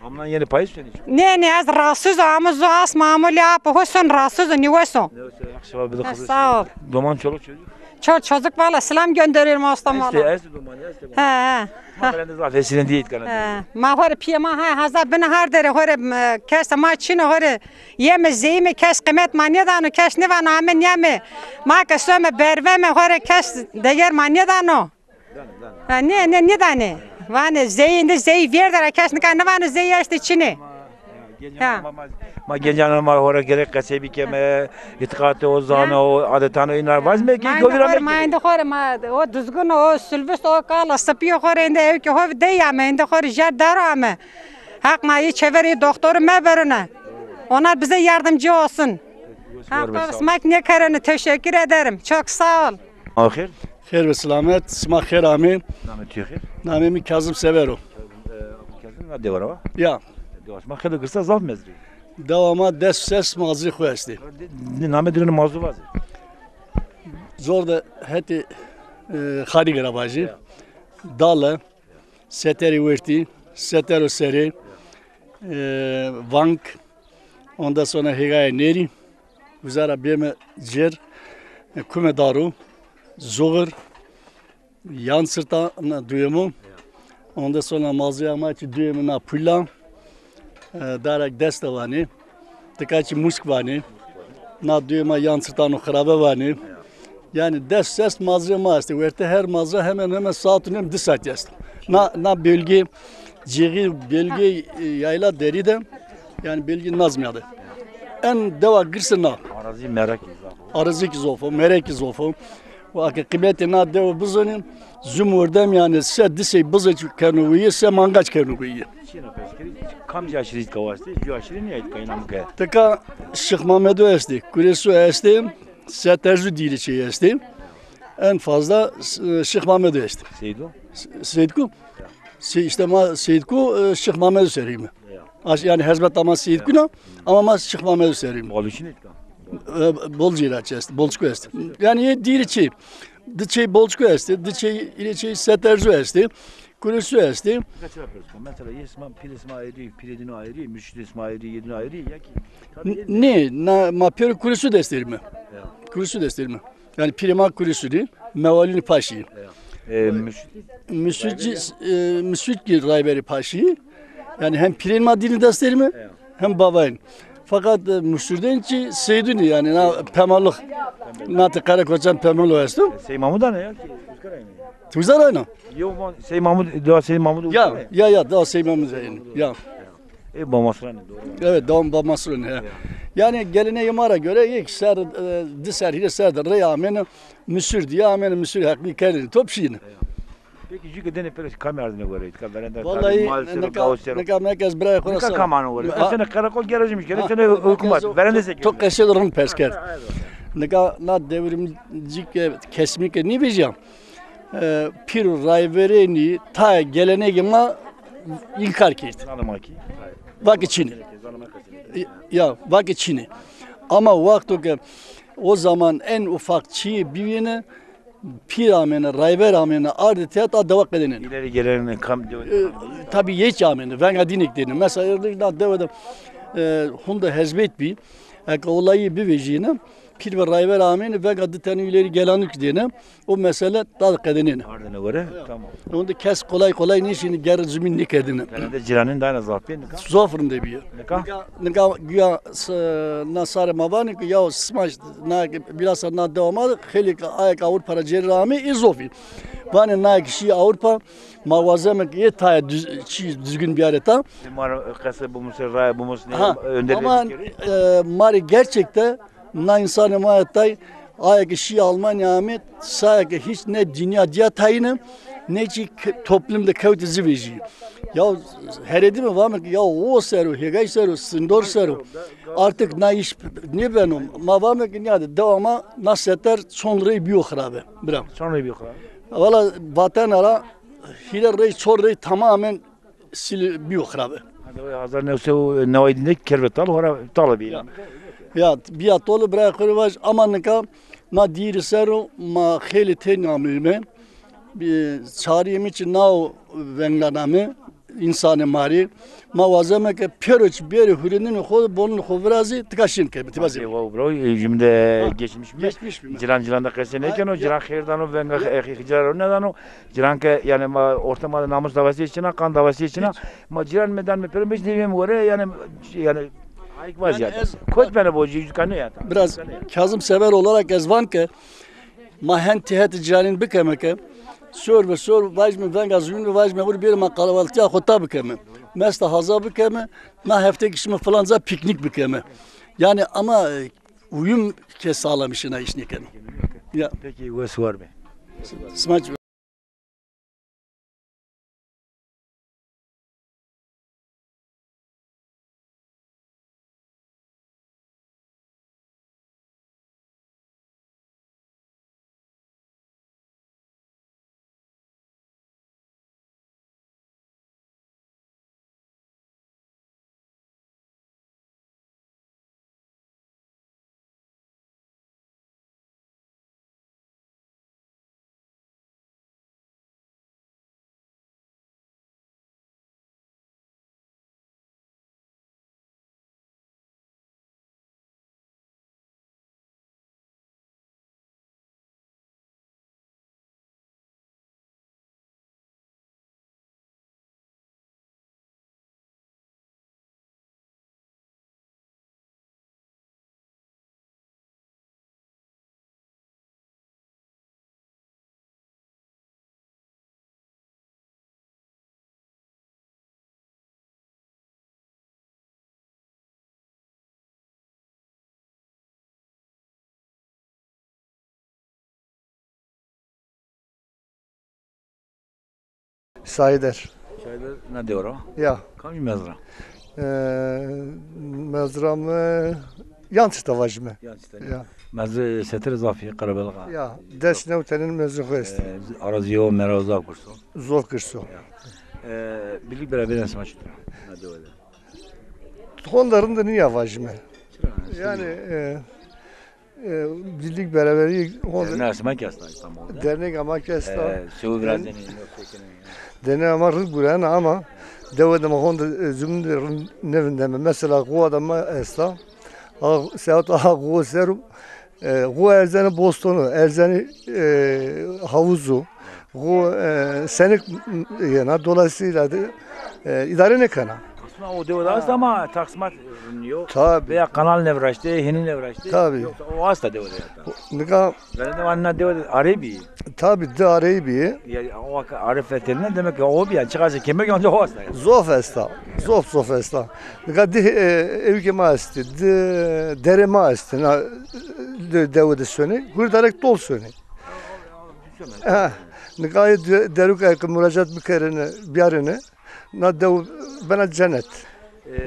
Amnan yenê payîz senî? Ne, ne, ez rahatsız o, ama zu as mamulî apo, ho son rahatsız o, niwe son. Ne, sen akşama bir de. Ha, sağ ol. Doman, çoluk çocuk? Çol çocuk valla selam gönderiyorum Ostomol'a. Este, este doman, este doman. Ha, ha. Ma belende zaf hesînen dîye îtkana. Ha, ma hore piyê ma ha, haza bine har dere hore, m, kes ma çin o hore. Yeme zeyîme kes qîmet ma nêdano, kes nêvano ame nêame. Ma ke some berveme hore kes deger ma nêdano. Ha, nê, nê, nêdanê. Vanê zeyî, indi zeyî vêrde ra kes nika nêvano zeyî estê çinê. Ha. Ma, ma, ma gencan ma hore gerek qesey bikeme, îtîqatê o, zana o, adetan o, îna vazme ki govira me. Ma indi xore ma o Duzgun o, o Sülvist o, kala sipî xore indi ew ki ho dey ame, indi xore jer dero ame. Haq ma yi çever yi doktoru meberune. Onlar bize yardımcı olsun. Haq to sima kî nêkerene, teşekkür ederim. Çok sağ ol. Axir. Xêr ve selamet, sima xêr amê. Namê tu xêr? Namê mi Kazım Sever o. E, Kazım, na dewa ra wa? Ya. Dewa sima xêr girsa, zaf mezrî. Dewa ma des ses mazrî xo estê. De, de, namê dirênê mazrî vaze. Zor de hetê, e, Xarîge ra vajî. Ya. Dale, Seterê Wertî, Setero Serê, e, Vank, ondan sonra Hêgayê Nêrî. Uza ra bême cêr, kume daro, zoğir, yan sirta na duyemo. Ondan sonra mazıya ma ki duyemo na pula, e, darak deste vani, tika ki musk vani, na duyema yan sirtano xirabe vani. Yani des ses mazıya ma esti. Werte her mazı hemen hemen saat nem di saat est. Na, na bölge, cêği bölge, e, yayla deri de, yani bölge nazmiyade. En dewa girse na. Arazi merak zaf o. Arazi ki zaf o, merek ki zaf o. Wa ke qîmetê na dewe bizonî, zum werdem yani se disey bizey kerno guye, se mangaç kerno guye. Çina peskeri, kamci aşîret ka wastê, ju aşîret nîyayt ka inam ke. Tika Şêx Mamedo estê, Kuresu estê, Seterzu dîrê çê estê. En fazla, e, Şêx Mamedo estê. Seydo? Seydku? Se-, işte ma Seydku, e, Şêx Mamedo serîme. Ya. Aş-, yani hezbeta ma Seydku na, ama ma Şêx Mamedo serîme. Maluşîn etka? E, bolcî ra çi est, bolçku est. Yani yê dîrê çê. Di çey bolçku estê, di çey, ile çey Seterzu estê, Kuresu estê. Mesela, mesela, yê sima, pîrê sima ayrı, pîrê dino ayrı, mürşidê sima ayrı, yê dino ayrı, ya ki? Tabii. N-, ne, na, ma pêro Kuresu desterîme. Ya. Kuresu desterîme. Yani pîrê ma Kuresu di, Mewalînî Paşî. Ya. E, mürşid? Mürşid ki, e, mürşid ki Rayberî Paşî. Yani hem pîrên ma dînî desterîme, hem babayên. Fakat, e, mürşidên ki Seydunî yani, na pemalix, na te Karakoçan pemalix esto. Sey Mahmud ana ya ki, Uzkar aynı. Tuzar aynı. Yo, Sey Mahmud, daha Sey Mahmud. Ya, ya, ya, daha Sey Mahmud yani. Ya. E, Bamasrani, doğru. Evet, devam Bamasrani, he. Ya. Yani geleneği mara göre ilk ser, e, di ser, hîrê ser de rey amêne, Misir diye amêne, Misir hakkını kerdin, top şiine. Peki, jû ke denê pere kamî ardine gore, tika verende. Vallahi, mal sero, nika, gao sero. Nika merkez birayê xo ra. Nika kamano gore. Ha. Sene karakol gerajim işte, sene hükümet. Verende se. To qesê de rind pers kerd. Nika na devrimci ke, kesmî ke nîvejîya, e, pîr û rayverênî tayê gelenegê ma înkar kerd. Zanê ma ki. Vake çinî. Ya, vake çinî. Ama wexto ke o zaman en ufak çîyê bîyêne, pîr amêne, rayver amêne, ardê têt a dewa qedênêne. İleri gelen kam dewa. E, tabi yek amêne, venga dînek dêne. Mesela, erdek na dewe de, e, hunda hezbet bî, eke olayî bivejîne, pîr ve rayver amêne, venga di tane ileri gelanuk dêne, o mesele da qedênêne. Ardêne gore, tamam. Onda kes kolay kolay nêşîne, gerre zumîn nêkerdêne. Genelde cîranên dayna zaf pê nika. Zaf rinde bîye. Nika? Nika, nika güya s-, na sarê ma vanê ke ya sima na ke bilhassa na dewa ma de xeylê ke aye ke Avrupa ra cêrî ra amê ê zofî. Vanê na ke şî Avrupa, ma wazeme ke ê tayê düz-, çî düzgün biyarê ta. Ma ra qese bimusê, raye bimusnê, ha, önderlîğe ama, bikerê. E, ma rê gerçekte na însanê ma etay, aye ke şî Almanya amê, saye ke hîç ne dinya diya tayîne, ne kî ke-, toplum de kewtî zî vejî. Ya heredîme vame ke ya o ser o, hêgay ser o, sindor ser o. Artık na îş nêbeno. Ma vame ke nîyade dewa ma na seter çond rey bîyo xirabe. Bira. Çond rey bîyo xirabe? Valla vatena ra hîrê rey, çor rey tamamen sîlî bîyo xirabe. Hadi o hazar new sey û neway dî de kerve tal, hora tala bî. Ya. Ya, bîya toli birayê xo rê vaj, ama nika na dîrî ser o ma xeylê tênî ameyme. Çarîyê mi çi nao venglaname, însanê ma rê. Ma wazeme ke pêro çi bêrê hurênînê xo, bonunê xo virazê, tika şin keme, tika zê. Wow, bro, e, jimde geçmiş mi? Geçmiş mi? Ciran ciran de qesey nêkeno, ciran xêr dano, venga, e, xîcra ro nêdano. Ciran ke, yani, ma orta ma de namus davasîye çina, qan davasîye çina. Ma ciran mi dan mi pêro beş devîyem gore, yani, yani, ayık vaz yani ya. Koç bene bo, cî, cî kanê ya. Biraz Kazım Sever olarak ez van ke ma hen têhetê ciranîn bikeme ke sor ve sor vajme venga zûn ve vajme vur bir ma qalabaltîya xo ta bikeme. Mesta haza bikeme, na hefte kişime filanca piknik bikeme. Yani ama, e, uyum ke sağlamışına iş nêkeme. Ya. Peki, wes war be. Sima Sahider. Sahider na dew ra? Ya. Kamcî mezra? Ee, mezra mi yan tişta vajîme. Yan tişta. Ya. Mezra setir zaf î, qerebelix a. Ya. Des new tenên mezra xo est. Ee, arazîyo mera zaf girs o. Zaf girs o. Ya. Ee, birlik beraberîya sima çitur a na dewe de? Honde rind nîya vajîme. Çira? Yanî, e, e, birlik beraberî honde. Derneğe sima kî esta İstanbul'da? Dernek ama kî esta. E, sewi virazdenî, yok sekinî. Dernek ama rind gurena ama dewe de ma honde, e, zumîn de rind nêvindeme. Mesela quwa de ma esta. A, sewat a quwa ser o. E, xo erzenî bostonu, erzenî, e, havuzu, xo, e, senik yena, dolayısıyla de, e, îdare nêkena. Aslında o dewe de est ama taksimat rind yo. Tabii. Veya kanal nêviraştê, hînî nêviraştê. Tabii. Yoksa o asta dewe de ya. Nika. Verende van na dewe de arey bî. Tabii, di arey bî. Ya, o vaka arey fetelîne demek ki o bî ya. Çiqasî kemek yonca o asta. Zof esta. Zof zof esta. Nika di, e, ewkê ma estî, di derê ma estî, na, di, dewe de sonê, hurdarek dol sonê. Ha, nika ayê de-, derûka ke muracat bikerine, biyarine, na dew bena cenet. E,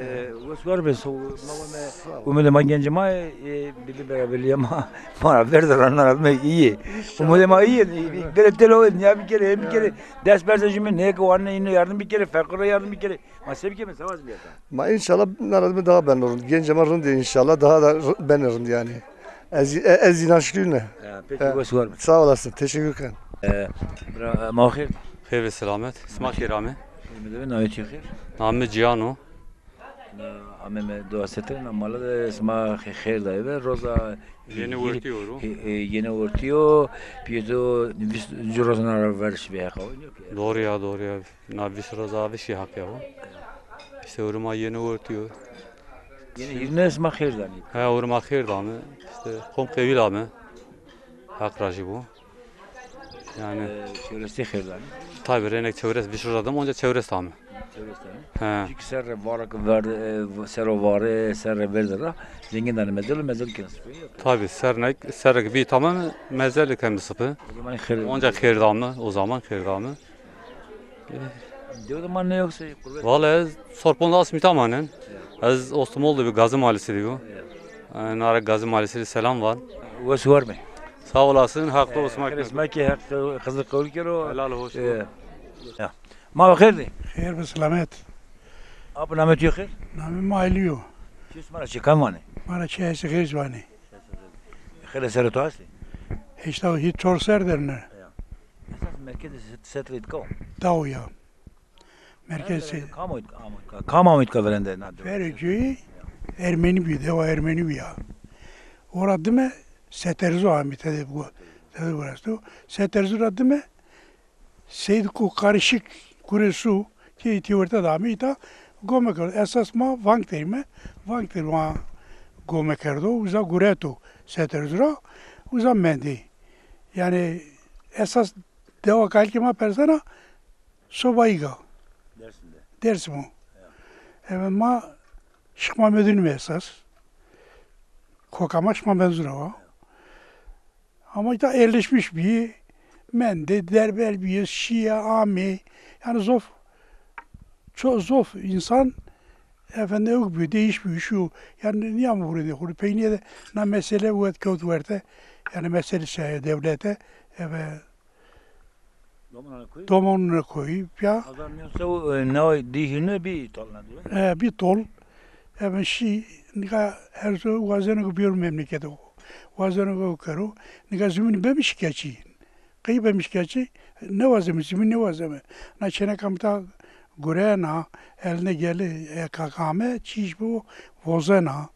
wes war be, so, ma, ma, ma, umudê ma gencê ma, e, birlik beraberlîye ma, ma ra verda ra na ra me îyê. Umudê ma îyê, bere telo, ya bir kere, hem bir kere, dest berse jüme, ne ki o anne yine yardım bir kere, fakire yardım bir kere. Ma se bikeme, se vazim ya. Ma înşallah na ra dime daha ben rind. Gencê ma rind ê înşallah. Daha da r-, ben rind yanî. Ez, e-, ez înançlîyû ne. Ya, peki, wes war be. Sağ olasın. Teşekkür ederim. E, bira, e, ma xêr. Xêr ve selamet. Sima xêr ame. Xêr mi de be, navê to xêr? Namê Cihan o. Na, ame me dua setir, na mala de sima xê-, xêr dayê be. Roza Yeni ortî yo ro. E, e, yeni ortî yo. Pîyê to vîst roza na ra ver şibê heqa. Doğru ya, doğru ya. Na vîst roza vîst şî haq ya o. İşte ewro ma yeni ortî yo. Yeni hîrine sima xêr danî. He, ewro ma xêr dame. İşte qom qewîl ame. Haq rajî bo. Yani. E, çewres de xêr danî. Tabii, rênek çewres, vîst roza dame, onca çewres dame. Çewres dame. He. Çünkü serre vara ki ver, e, sero vare, serre verde ra zengin danî mezelu, mezelu kena sipî. Tabii, sernek, serrek bî tamam, mezelu kena sipî. O zaman xêr. Onca xêr dame, o zaman xêr dame. Dewe de manenê yoksa qurbet? Vallahi ez Sorpon'da Asmit'te manen. Ya. Ez Ostumol de bir Gazi Mahallesi diyor. Ya. E, nara Gazi Mahallesi selam var. Wes war be. Sağ olasın, haklı olsun. Xêr sima kî, Heq qebul kero. Helal hoş. E, ya. Ma xêr dî. Xêr be selamet. Apo namê to xêr? Namê ma Elî yo. Çi sima ra çi kam vanê? Ma ra çi hesî xêr vanê. Xêr serê to estê? Heşta hît çor ser derine. Ya. Esas merkezê Setrî de o? Daw ya. Merkez. Kam o, kam o, kam o verende na? Verê coyî Ermenî bî, dewa Ermenî bî ya. Ora dime Seterzu amî tede bu, tede bu resto. Seterzu ra dime Seydku Karışık Kuresu ki tî werte de amî îta gome kerdo. Esas ma Vang derîme, Vang derî ma gome kerdo. Uza gureto Seterzu ra, uza mendî. Yanî esas dewa kalikê ma persena Sobayîg a. Dersim de. Dersim o. Ya. Evet, ma Şixmamedûn me esas. Koka ma Şixmamedûn ra wa. Ama îta yerleşmiş bî. Mendê, derbel bî, şîye, amê. Yanî zof, ço-, zof însan efendim ewk bî, değiş bî, şu. Yanî nîyam hurdê, hurdê peynîye de na mesele wet kewt werte. Yanî mesele şaye dewlete. Eve Domonuna koyî? Domonuna koyî, ya. Hezar new sey û neway di hîrine bî tol na diyor. E, bî tol. Eve şî, nika her so wazeno ke bîyo memlekete. Wazeno ke kero. Nika zimîn bemiş keçî. Qey bemiş keçî, nêwazeme, zimîn nêwazeme. Na çêneka mi ta gurena, eline gelî, e, kakame, çîş bo, vozena.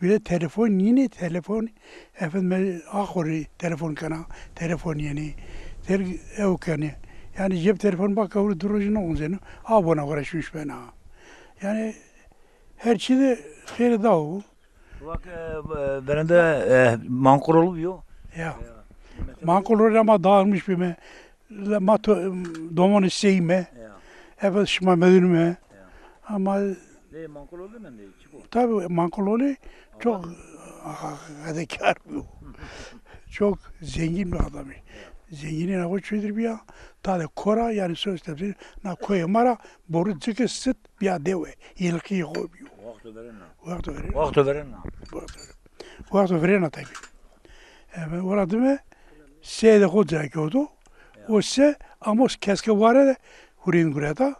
Bîle telefon nînê, telefon, efendim, axurî telefon kena, telefon yenî. Ter ew kenî. Yanî cep telefon bak, ewro di rojî nêoncenî, a bona uğraşmış bena. Yanî her çî de xêrê daw. Vak, e, e, verende, e, Mankuroğlu bîyo. Ya. Ya. Mankuroğlu ama dağılmış bîme. Ma to, domonê sey me. Ya. Efendim, Şixmamedûn me. Ya. Ama Lê Mankuroğlu mendê, çik o? Tabii Mankuroğlu çok fedakar bîyo. Çok zengin bir adam. Ya. Zengînîna xo çudir bîya, tade kora, yanî söz tebsir, na koyê ma ra boru cike sit bîya dewe, yilqî xo bîyo. Wexto verena. Wexto verena. Wexto verena. Wexto verena. Wexto verena tabî. Ebe, ora dime, seyde xo ca kewto, o se, amo keske ware de hurîn gureta,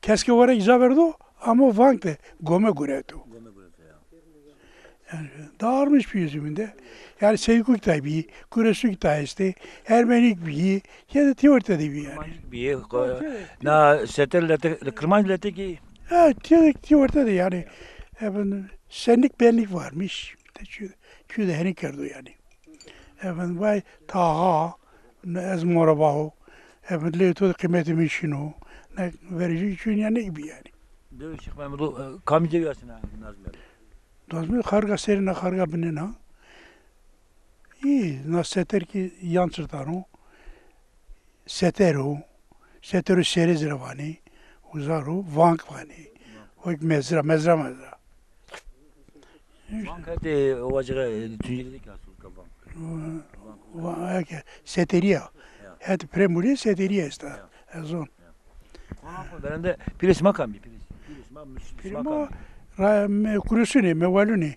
keske ware îca verdo, amo vank de gome gureto. Gome gureto ya. Yanî, dağılmış bir yüzümünde. Yanî Seydkukî tay bî, Kuresukî tay estê, Ermenik bî, ya da tî orte de bî yanî. Kirmancîk bî, ko-, na seter lete, Kirmanc lete ki. Ha, tî, tî orte de yanî. Efendim, senlik benlik varmış. De çü, çü de heni kerdo yanî. Efendim, vay, taha, ne ez mora baho. Efendim, lê to de qîmetê mi şino. Ne vericî çün yanî bî yanî. Dewe Şêx Mehmedû, e, kamî dewe asena Nazmî? Nazmî xarga serî na xarga binena. Î, na seter ki yan çirtano. Seter o. Seter o serê zira vanê. Uzar o. Vank vanê. Wek mezra, mezra, mezra. Vank hetê wacixê, e, Tuncelî de ki asûl ka vank. Va-, va-, eke, seterî ya. Ya. Hetê Premolî seterî esta. Ya. Ez zon. Verende pîrê sima kam bî, pîrê? Pîrê sima, pîrê sima kam bî? Pîrê ma ra-, me-, Kuresunê, Mewalunê.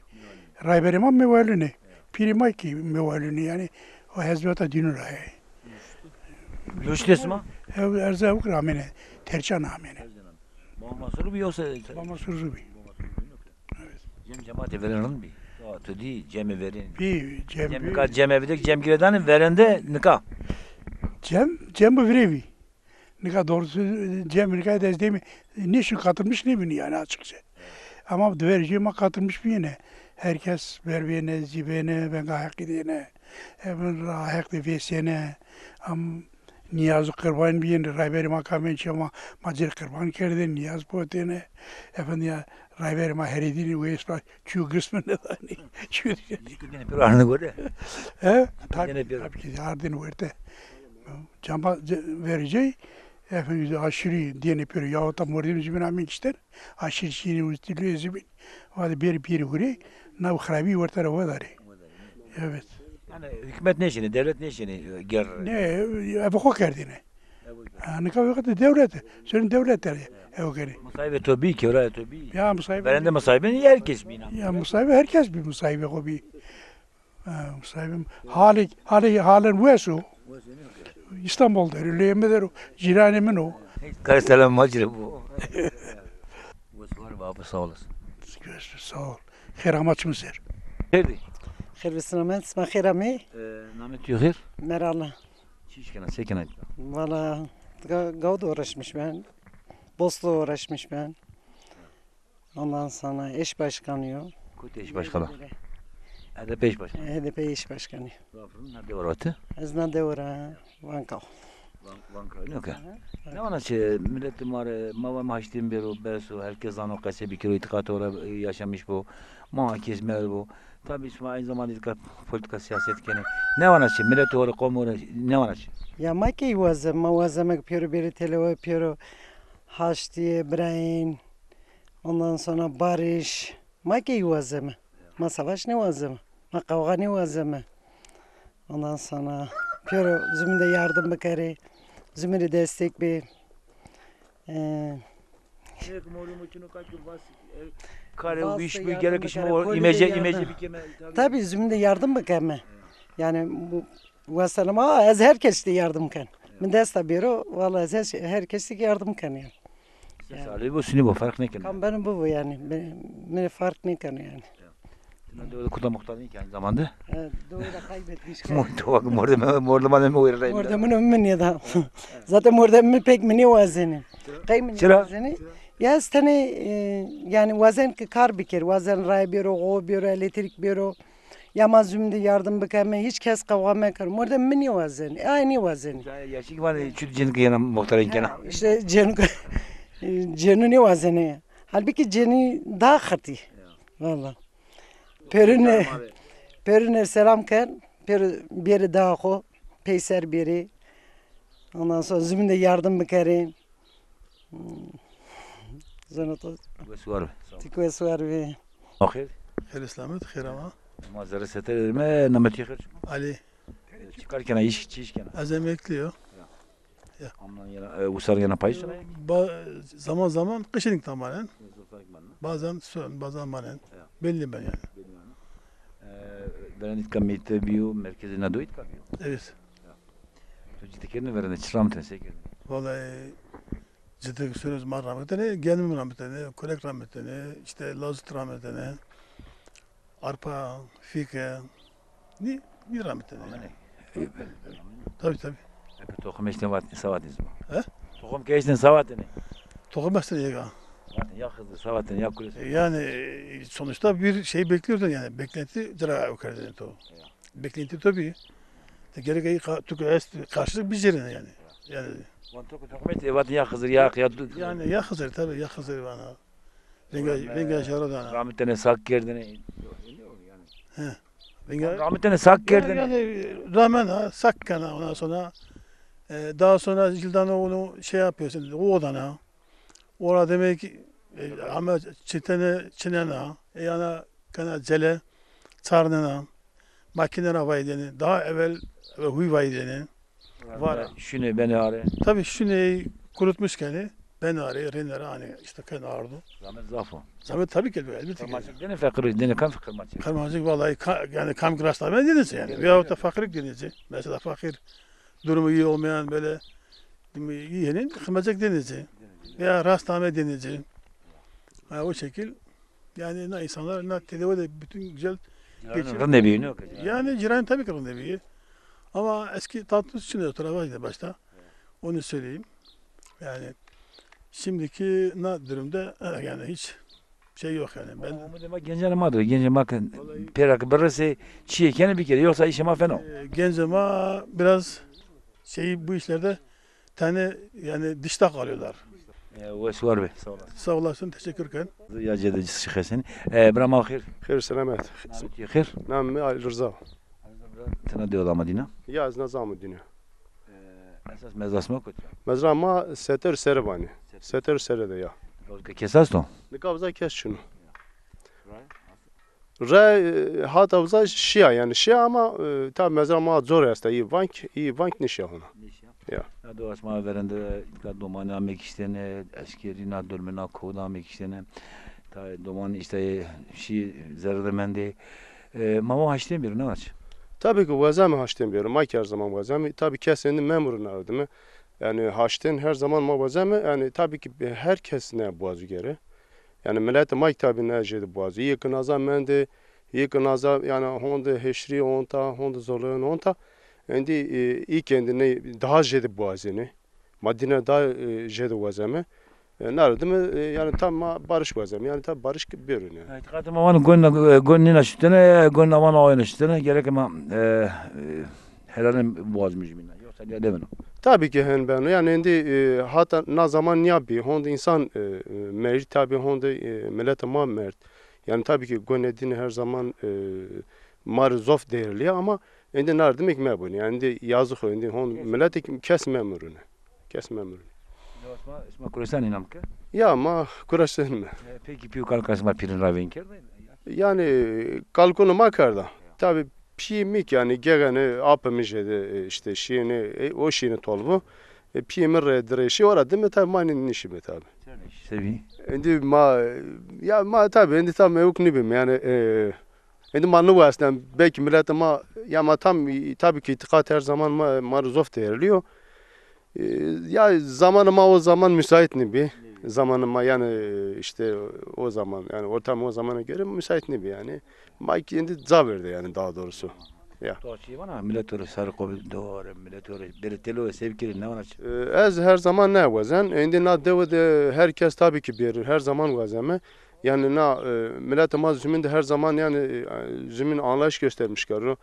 Rayberê ma Mewalunê. Pîrê ma kî Mewalunê, yanî o hezbeta dînû ra yê. Nuştê sima? Ew erza ewk ra amêne, Terçan amêne. Baba Masur bî yoksa? Baba Masur zû bî. Evet. Cem cemaatê verên rind bî. Ya, tu dî cemê verên. Bî, cem bî. Cem nika cem evidik, cem girêdanê verende nika. Cem, cem bi virê bî. Nika doğrusu cem nika ez dêmî nêşin katılmış nêbînî yanî açıkça. Ama di verê jê ma katılmış bîyêne. Herkes ver bêne, zî bêne, venga heqî dêne. Evin ra heq de vêsêne. Am nîyaz û qirban bîyêne. Rayberê ma kamên çê ma, ma ci rê qirban kerdêne, nîyaz potêne. Efendim ya, rayberê ma herêdînî wês ra çû girs mi nêdanî. Çû dîyêne. Zikir dêne pêro arne gore. He? Tabii, tabii ki ardêne werte. Cama ce-, vereceği, efendim, aşırı diyene pêro yahut da mordemî zî bin amîn kişter, aşırı çînî û stilû zî bin, vade bêrî pêrî hurê, nav xirabî werte ra wedarê. Evet. Yanî hukmet nêşênê, dewlet nêşênê, e, ger. Ne, ev xo kerdêne. Ha, nika wextê dewlet, sonu dewlet de ew kenê. Musayibê to bî, kewrayê to bî? Ya, musayibê. Verende musayibê her kes bîna. Ya, musayibê her kes bî, musayibê xo bî. Ha, musayibê mi. Halê, halê, halen wes o. Wes o, ne o? İstanbul der o, lê mi der o, cîranê min o. Kar selam macire bu. Wes var baba, sağ olasın. Görüşürüz, sağ ol. Xêr ama çimin ser. Xêr dî. Xêr bi selamet, sima xêr amê. E, namê tu xêr? Merala. Çi iş kena, se kena? Valla, ga-, gavda uğraşmış ben. Bosla uğraşmış ben. Ondan sonra eş başkanı yok. Kotî eş başkanı? H D P eş başkanı. H D P eş başkanı. Zafirun nerede var atı? Ez na dewe ra, Vanka. Van-, Vanka, ne ki? Aha. Ne vana çi, milletî ma rê, ma va ma haştîn bêro, bes o, herkes zano qesê bikero, îtîqatê xo ra yaşamış bo. Ma kes mer bo. Tabii şima aynı zamanda îtîqat, politika, siyaset kenê. Ne vana çi, milletî xo rê, qomî xo rê, ne vana çi? Ya ma kî wazeme, ma wazeme ke pêro bêrê telewe, pêro haştîye, birayên, ondan sonra barış. Ma kî wazeme. Ma savaş nêwazeme. Ma qewxa nêwazeme. Ondan sonra pêro zumîn de yardım bikerê. Zumîn rê destek bê. E, karê û îş bû, gerek şima îmece, îmece bikeme. Tabii zumîn de yardım bikeme. Yani bu wesena ma, ez her kes de yardım ken. Mi desta bêro, vallahi ez her, her kes de yardım ken yani. Salih bu, sinî bu, fark nêkeno. Kam beno bibo yani. Mi rê fark nêkeno yani. Ti na dewe de kuta muxtar nî ki aynı zamanda? E, dewe de kaybetmiş. Mo-, dewe ki mordem, mordemê mi wêr rey. Mordemê mi nêda. Zaten mordemê mi pek mi nêwazenê. Qey mi nêwazenê? Ya ez tenê, e, yani wazen ki kar biker, wazen ray bêro, xo bêro, elektrik bêro. Ya ma zumîn de yardım bikeme, hiç kes qewxa mekero. Mordemê mi nêwazenê. Ay nêwazenê. Ya, ya çik vanê çut cênî ki yena muxtarîn kena. İşte cênî, cênî nêwazenê. Halbuki cênî daha xirtî. Valla. Pêrune, pêrune selam ken, pêro bêrê daha xo, peyser bêrê. Ondan sonra zumîn de yardım bikerê. Hmm. Zeno to. Wes war be. Sağ ol. Ti wes war be. Xêr. Xêr selamet, xêr ama. Ma zerre seter me, namê tu xêr? Ali. Çi kar kena, iş, çi iş kena? Ez emeklî yo. Ya. Amnan yena, e, usar yena payîz sona? Ba-, zaman zaman qişinîk de manen. Bazen son, bazen manen. Ya. Belli ben yani. Belli yani. E, verendî îtka mektebî yo, merkezê na do îtka bîyo? Evet. Ya. To ci de kerdin verende, çi ramitene, se kerdin? Vallahi Citêk sor ez ma ramitene, gendim ramitene, kulek ramitene, işte lazut ramitene, arpa, fîke, nî, nî ramitene. Amene. Tabii, tabii. Eke toxum eştên vat, savatên zima. He? Toxum ke eştên savatene. Toxum eştên yega. Vatên ya Xizir, savatene ya kulek. Yani sonuçta bir şey bekliyorsun yani, beklenti cira o kadar to. Ya. Beklenti tabii. Te gerek ey ka-, tu ke est karşılık bicerine yani. Yani. Wan to ke toxum eştên, vatên ya Xizir, ya, ya tu. Yani ya Xizir, tabii ya Xizir vana. Venga, venga jara dana. Ramitene, sak kerdene. He. Venga. Ramitene, sak kerdene. Yani, yani ramena, sak kena, ondan sonra, e, daha sonra cildana onu şey yapıyorsun, o odana. Ora demek ki, e, ama çitene, çinena, e, yana kana cele, çarnena, makine ra vaydeni, daha evvel, evvel huy vaydeni. Var. Şune beni are. Tabii şuneyi kurutmuş kendi, beni are, renere, hani işte kendi ardu. Zahmet zaf o. Zahmet tabii ki elbette ki. Kırmancık dene, fakir dene, kam kırmancık? Kırmancık vallahi ka-, yani kam rastlamaya denizci yani. Veyahut da fakirlik denizci. Mesela fakir durumu iyi olmayan böyle, değil mi, iyi henin kırmancık denizci. Veya rastname denizci. Ha, o şekil. Yani na insanlar, na tedevi de bütün güzel geçiyor. Rinde bir ne o kadar? Yani ciran tabii ki rinde bir. Ama eski tatlı için de oturamazdı başta. Onu söyleyeyim. Yani şimdiki na durumda, e, yani hiç şey yok yani. Ben... Ama umudê ma gencê ma do. Gencê ma ke pêra ke biresê, çiyê kenê bikerê. Yoksa işê ma fena o. E, gencê ma biraz şeyi bu işlerde tane yani dışta kalıyorlar. E, wes war be. Sağ olasın. Sağ olasın, teşekkür ederim. Ya cedê ci şixesin. E, bira ma xêr. Xêr selamet. Namê ci xêr? Namê mi Ali Rıza. Tına dewa dama dina? Ya, ez na zamo dina. E, esas mezra sima kotî ya? Mezra ma Seter Sere vanê. Seter Sere de ya. Ke kes esto? Nika uza kes çino. Re, e, hata uza şiya yani şiya ama, e, tabi mezra ma zor esta, iyi vank, iyi vank nişiya hona. Nişiya. Ya. Ya do esma verende, ka domanî ame kiştene, eskerî na dormê na kowda ame kiştene. Ta domanî işte şî zerre de mendê. E, ma wa haştên bêro, ne vac? Tabii ki wazeme haştên bêro. Ma ki her zaman wazeme. Tabii kes êndî memurun ardime. Yani haştên her zaman ma wazeme. Yani tabii ki her kes ne boğazı gere. Yani millet ma ki tabii ne jêde boğazı. Yê ki naza mendê, yê ki naza yani honde heşrî onta, honde zorlayan onta. Endî, e, î kendine daha jêde boğazine. Ma dîne daha, e, jêde wazeme. E, nardime, e, yani tam ma barış wazeme. Yani tam barış ki bêro yani. Îtîqatê ma vano gon, e, gon nîna şutene, gon na vano awayna şutene. Gerek ma, e, e, helalin boğazimî jimîna. Yoksa diye demeno. Tabii ki hen beno. Yani endî, e, hata na zaman ya bî. Honde insan, e, e, merd, tabii honde, e, millet ma merd. Yani tabii ki gonê dîne her zaman, e, ma rê zof değerli ama endî nardime ki mebun. Yani endî yazık o, endî hon millet kes memurun. Kes memurun. Ya, sima, sima kureştan inam ke? Ya, ma kureştan mi? E, peki pîyo kalka sima pîrin ra vên kerda? Yani kalkunu ma kerda. Tabii pî mi ki yani gegene apê mi jêde, e, işte şîyene, e, o şîyene tolbu. E, pîyê mi rê direşî, ora dime tabi ma nî-, nîşîme tabi. Çerneş, sebî? Endî ma, ya ma tabi endî tam ewk nîbîme yani, e, endî ma nîwasnem, belkî miletê ma, ya ma tam, tabi ki îtîqat her zaman ma, ma rê zof değerli yo. E, ya zamanê ma o zaman müsait nîbî. Zamanê ma yani, e, işte o zaman yani ortam o zamana göre müsait nîbî yani. Ma ki endî ca verde yani daha doğrusu. Ya. To çi vana, milet ore sarı kobi dore, milet ore bere telo sevkiri ne vana çi? E, ez her zaman ne wazen, endî na dewe de her kes tabii ki bir, her zaman wazeme. Yani na, e, miletê ma zumîn de her zaman yani, e, zumîn anlayış göstermiş karo.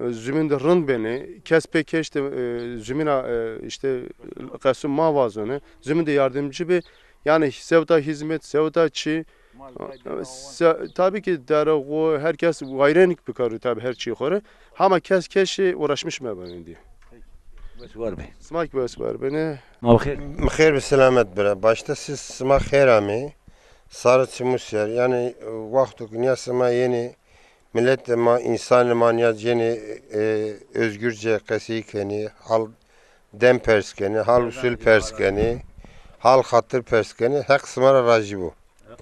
E, zumîn de rind beni, kes pê keşte, e, zumîna, e, işte qesû ma wazone. Zumîn de yardımcı bi. Yani sevta hizmet, sevta çi, Se-, tabii ki dere xo, herkes wayrenik bikaro tabii her çî xo rê. Hama kes keşî uğraşmış mebeno endî. Wes war be. Sima ki wes war bene. Ma xêr. Mi xêr bi selamet bira. Başta siz sima xêr amê. Sarı çimu ser. Yani, e, wexto ki niya sima yenê Miletê ma, însanê ma nîya cênê, e, özgürce qesey kenê, hal dem pers kenê, hal usul pers kenê, hal xatir pers kenê. Heq sima ra rajî bo.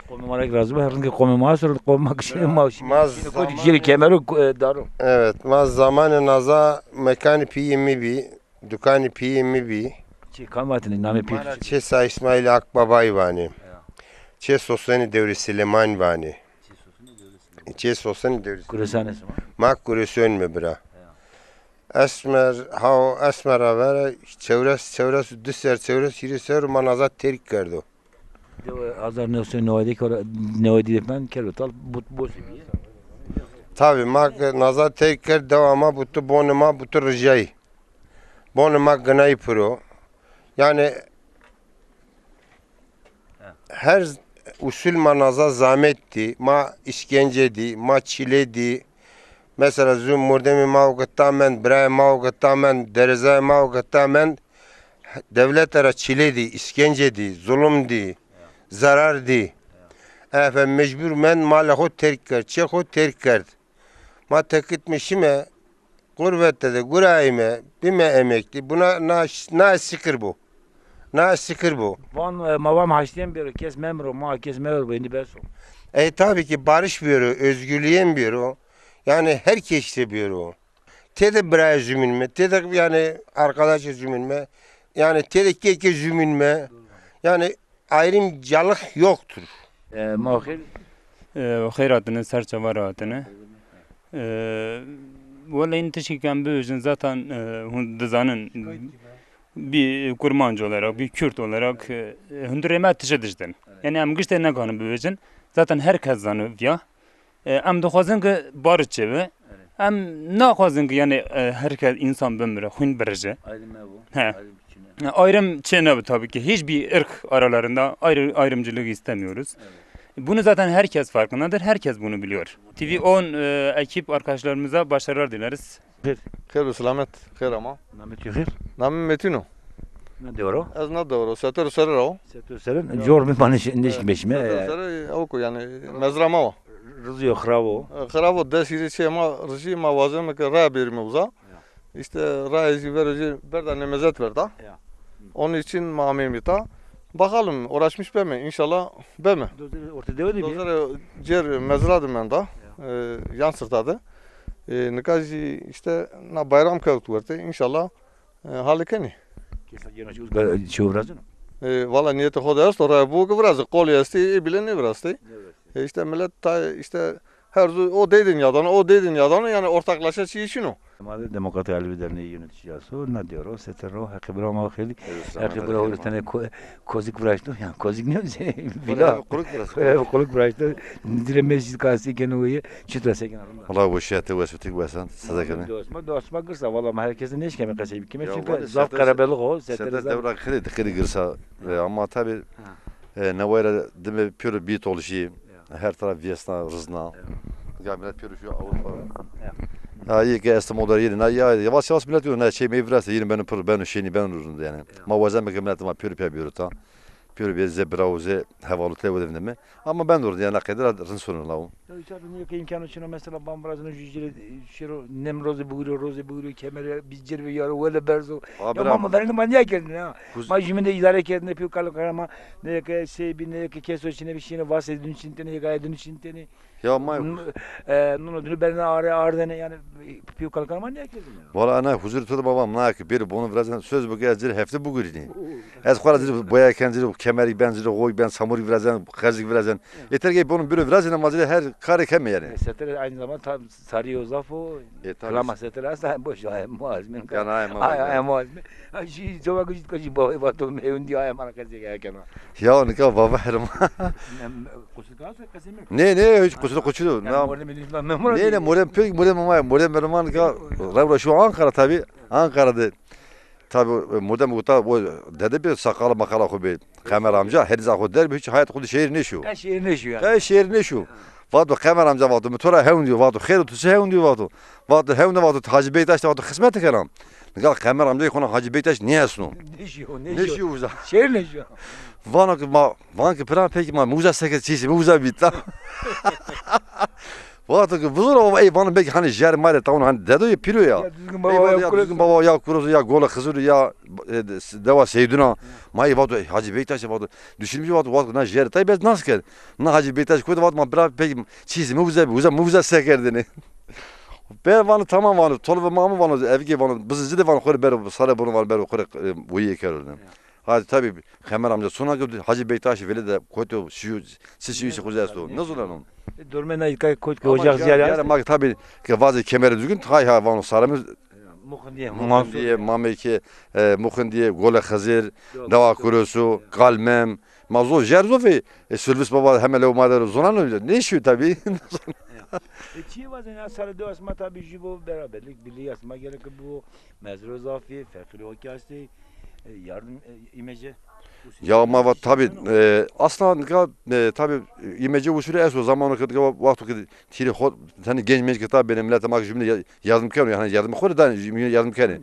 Qomê ma ra kî razî bo. Her rindî qomê ma sor, qomê ma kişînê ma şînê. Ma şînê kotî zaman- kişînê kemero, e, daro. Evet, ma zamanê naza mekanê pîyê mi bî, dukanê pîyê mi bî. Çê kam vatêne, namê pîyê? Ma ra Çê Sa Îsmaîl Akbabayî vanê. Ya. Çê Sosenê Dewrê Silêmanî vanê. Çê Sosenê Dewrê Silêmanî. Çê Sosenê Dewrê Silêmanî. Kuresanê sima? Ma kuresanê mi bira. Ya. Esmer, haw, Esmer ra vera çewres, çewres û di ser, çewres hîrê ser ma naza terk kerdo. Dewe hazar new sey newedî kara, newedî de falan kerdo tal, but boşî bîye. Tabî, ma ke naza terk kerd, dewa ma butu, bonê ma butu rijayî. Bonê ma ginayî piro. Yanî her usul ma naza zamet dî, ma îşkence dî, ma çîle dî. Mesela zu mordemê ma o ke ta mend, birayê ma o ke ta mend, derezayê ma o ke ta mend, dewlete ra çîle dî, îşkence dî, zulum dî, zerar dî. Efe mecbur mend malê xo terk kerd, çê xo terk kerd. Ma tekitme şime, qurbete de gurayîme, bîme emeklî. Buna na, na şikir bo. Na şikir bo. Van, e, ma vam haştîyen bêro, kes memiro, ma kes mevro, êndî bes o. E, tabii ki barış bêro, özgürlüğün bêro. Yani herkes de bêro. Tede birayê zumîn me, tede yani arkadaşê zumîn me, yani tede kekê zumîn me. Yani ayrımcılık yoktur. E, ma xêr. E, xêr hatine, ser çava ra hatine. E, wele în tişkî ke em bivêjin zaten, e, hûn dizanin, bir Kurmanc olarak, bir Kürt olarak, e, hundirê me tije dij din. Yani em giştê nekanin bivêjin. Zaten herkes zano vîya. E, em dixwazin ki barış çêbi. Em naxwazin ki yani, e, herkes însan bimire, xwîn birije. Ayrım ne bu? He. Ayrım çi ne? E, ayrım çê nebi tabii ki. Hiçbir ırk aralarında ayrı, ayrımcılık istemiyoruz. Bunu zaten herkes farkındadır. Herkes bunu biliyor. T V on, e, ekip arkadaşlarımıza başarılar dileriz. Xêr. Xêr û silamet, xêr ama. Namê tu xêr? Namê Metîn o. Na dewe ro? Ez na dewe ro, Seter û Serê ra o. Seter û Serê, cor mi ma nêş-, nêşkîme şîme. Seter û Serê, ew ku yani mezra ma wa. Rizî yo, xirav o? E, xirav o, des hîrê çê ma rijî, ma wazeme ke raya bêrîme uza. Ya. İşte raya jî vero jî berda, nemezet verda. Ya. Onun için ma ameyme ta. Bakalım, uğraşmış beme, inşallah beme. Dozer orta dewe de bîye? Dozer cêr mezra de menda, e, yan sirta de. E, nika jî işte na bayram kewt werte, inşallah, e, hale kenê. Kesa cêno çi, çi virazino? E, valla niyetê xo de esto, raya bû ki viraze, qolî estê, ê bîle nêviraştê. Nêviraştê. E, işte millet ta, işte her zu o dêdê nîyadano, o dêdê nîyadano, yani ortaklaşa çîyê çin o. Ma de Demokratîk Alevi Derneği yönetici aso, na dewe ro, Seter ro, heqê bira ma xêlî, heqê bira ho tenê ko-, kozik viraşto, yani kozik ne, vîla. Quluk viraşto. Quluk viraşto. Dirê mescid kasî keno weye, çitur a, se kena, rind a? Wala weşîya te wes, tik wes a, size kena. Dost ma, dost ma girs a, valla ma herkese nêşkeme qesey bikeme, çünkü zaf qerebelix o, Seter zaf. Dewra xêlî, xêlî girs a. E, ama tabii, e, neway ra dime pêro bî tolişî. Her taraf vêsna, rizna. Ya. Ya millet pêro şîyo Avrupa. Ya. Ha, yê ke Estemol der yeni. Na ya, yavaş yavaş millet diyor, na şey meyve viraşte, yeni beno pir, beno şênî, beno rind yani. Ya. Ma wazeme ke millet ma pêro pîya bêro ta. Pêro bê zê bira û zê hevalû tê wede vindeme. Ama beno rind yani, qeyde ra rind sono lawo. Ya, işte abi, niye ki imkanı çino mesela, bam virazino jü cire, şiro nem roze bugürü, roze bugürü, kemere, bir cirve yarı, wele berzo. Ya, ma, ma verêne ma nîya kerdêne ha. Ma jümîn de îdare kerdêne, pîyo kalo kara ma, ne ke şey bî, ne ke keso çine bî, şîne vasê dûn çin tenê, hekayê dûn çin tenê. Ya ma, e, nuno dûnî berêne arê ardêne, yani pîyo kalo kara ma nîya kerdêne. Valla ana huzur tu de baba, ma ke bêrî bono virazen, söz bu ke ez cir hefte bugurînî. Ez xo ra cir boya ken, cir kemerî ben, cir xoy ben, samurî virazen, xerzîk virazen. Yeter ki bono bêro virazen, ma cir her karê keme yani. E, Seter aynı zamanda tam sarî yo zaf o. E, tabii. Kilama Seter esta, boş ver, muaz min. Yani, ay, ay, ay, muaz min. Ay, jî, coba ku jî, jî baba, baba, to meyun diye, ay, mara qesey kena. Ya, nika baba herma. Qusur kasa qesey mi? Ne, ne, hiç qusur, qusur. Ne, ne, mordem pek, mordem ama, mordem merman ka, revra şu Ankara tabii, Ankara de. Tabii, e, mordem uta, o dede bir sakala makala xo bir. Qemer amca, heriza xo der bi, hiç hayat xo de şehir nêşo. E, şehir nêşo yani. E, şehir nêşo. Vato Qemer amca vato, mi to ra hewn diyo vato, xêr tu se hewn diyo vato. Vato hewn vato, Hacı Bektaş de vato, xizmet kena. Nika Qemer amca kona Hacı Bektaş nêesno. Nêşo, nêşo. Nêşo uza. Şehir nêşo. Vano ki ma, van ki pira peki ma, mi uza seke çîsî, mi uza bîta. Wexto ki vizûna, ey vano belkî hani jer ma rê tawun hani dedo ya, pîro ya. Ya Duzgin Ey Baba, vato ya ya Duzgin Kuros. Baba, ya Kuros, ya Gola Xizir, ya, e, de-, dewa Seyduna. Ma ey vato, ey Hacı Bektaş vato. Düşünmüş vato, vato na jer tay bez nas kerd. Na Hacı Bektaş koydu vato ma bira peki çizi mi uza, uza, mi uza se kerdini. Be vano tamam vano, tolve ma mı vano, evge vano, bizi zide vano, xore bero, sare bunu vano, bero, xore, e, uye kerdi. Hadi tabi, Xemer amca sona ki Hacı Bektaş veli de koydu, şu, si şu, si kuze esto. Ne zulano? E, dorme na ilkay kot ki Ama ocak ya, ziyare ya, hasta. Ma ki tabi ki vaze Kemer Duzgin, hay hay vano sarımız Muxundiye, Muxundiye, Mameke, e, Muxundiye, Gole Xizir, Dewa Kurosu, Kalmem, ma zo, jer zofê, e, Sülvis Baba heme lew ma der zonan, ne işi tabi. E, çi vazen ya sare dewa sima tabi jibo beraberlik, birliği sima gerek bu, mezro zafi, ferqli o kasti, e, yardım, e, imece. Ya ma va tabi, e, asla nika, e, tabi, e, imece usulü esto zamano ki nika wexto ki tiri xo, tani genç menç ki tabi benim millet ma ki jümle ya-, yardım keno, yani yardım xo da yardım keni.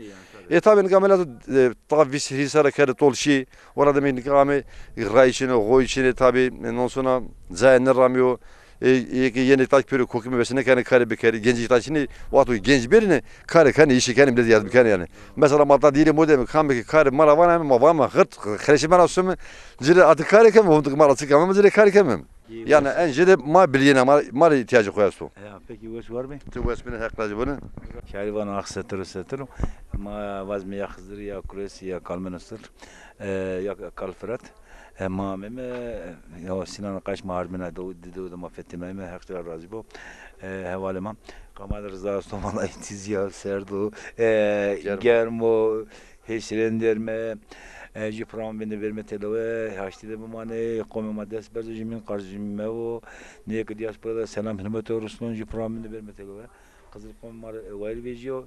E tabi nika millet, e, ta vîst hîrî serre keri tol şî, ora demek nika ame, ray içine, xo içine tabi, e, non sona, cayê ne ramiyo, e, e, ki yeni taş pürü kokimi besine keni kari bikeri, genç taşını, wexto genç birine, kari keni, işi keni, millet yardım keni yani. Mesela ma ta diri modemi, kam ki kari mara vana, ma vama, hırt, kreşi mara sumi, cire atı kari kemi, vumtuk mara çıkama, cire kari kemi. Yani en jede ma biliyene, ma, ma ihtiyacı koyasto. Ya, peki, wes var mı? Tu wes bine, Heq razı bunu. Şehrivan ah setiro setiro. Ma vazme ya Xizir, ya Kuresi, ya Kalmen Isır, e, ya Kalfirat. E, ma ameme, ya Sinan Kaş ma hardmena do, dido de ma fetinayme, Heq razı bo. E, hevale ma. Kamal Rıza Osman, vallahi tiz ya, serdo, e, Germo. Germo. Hêşirên derme, e, jî program binde verme telowe, haştî de bimane, qomê ma dest berzo, jimîn qarz jimî mevo. Nê ki diaspora de selam hurmet o Ruslan, jî program binde verme telowe. Qizil qomê ma rê, e, wayir vejîyo.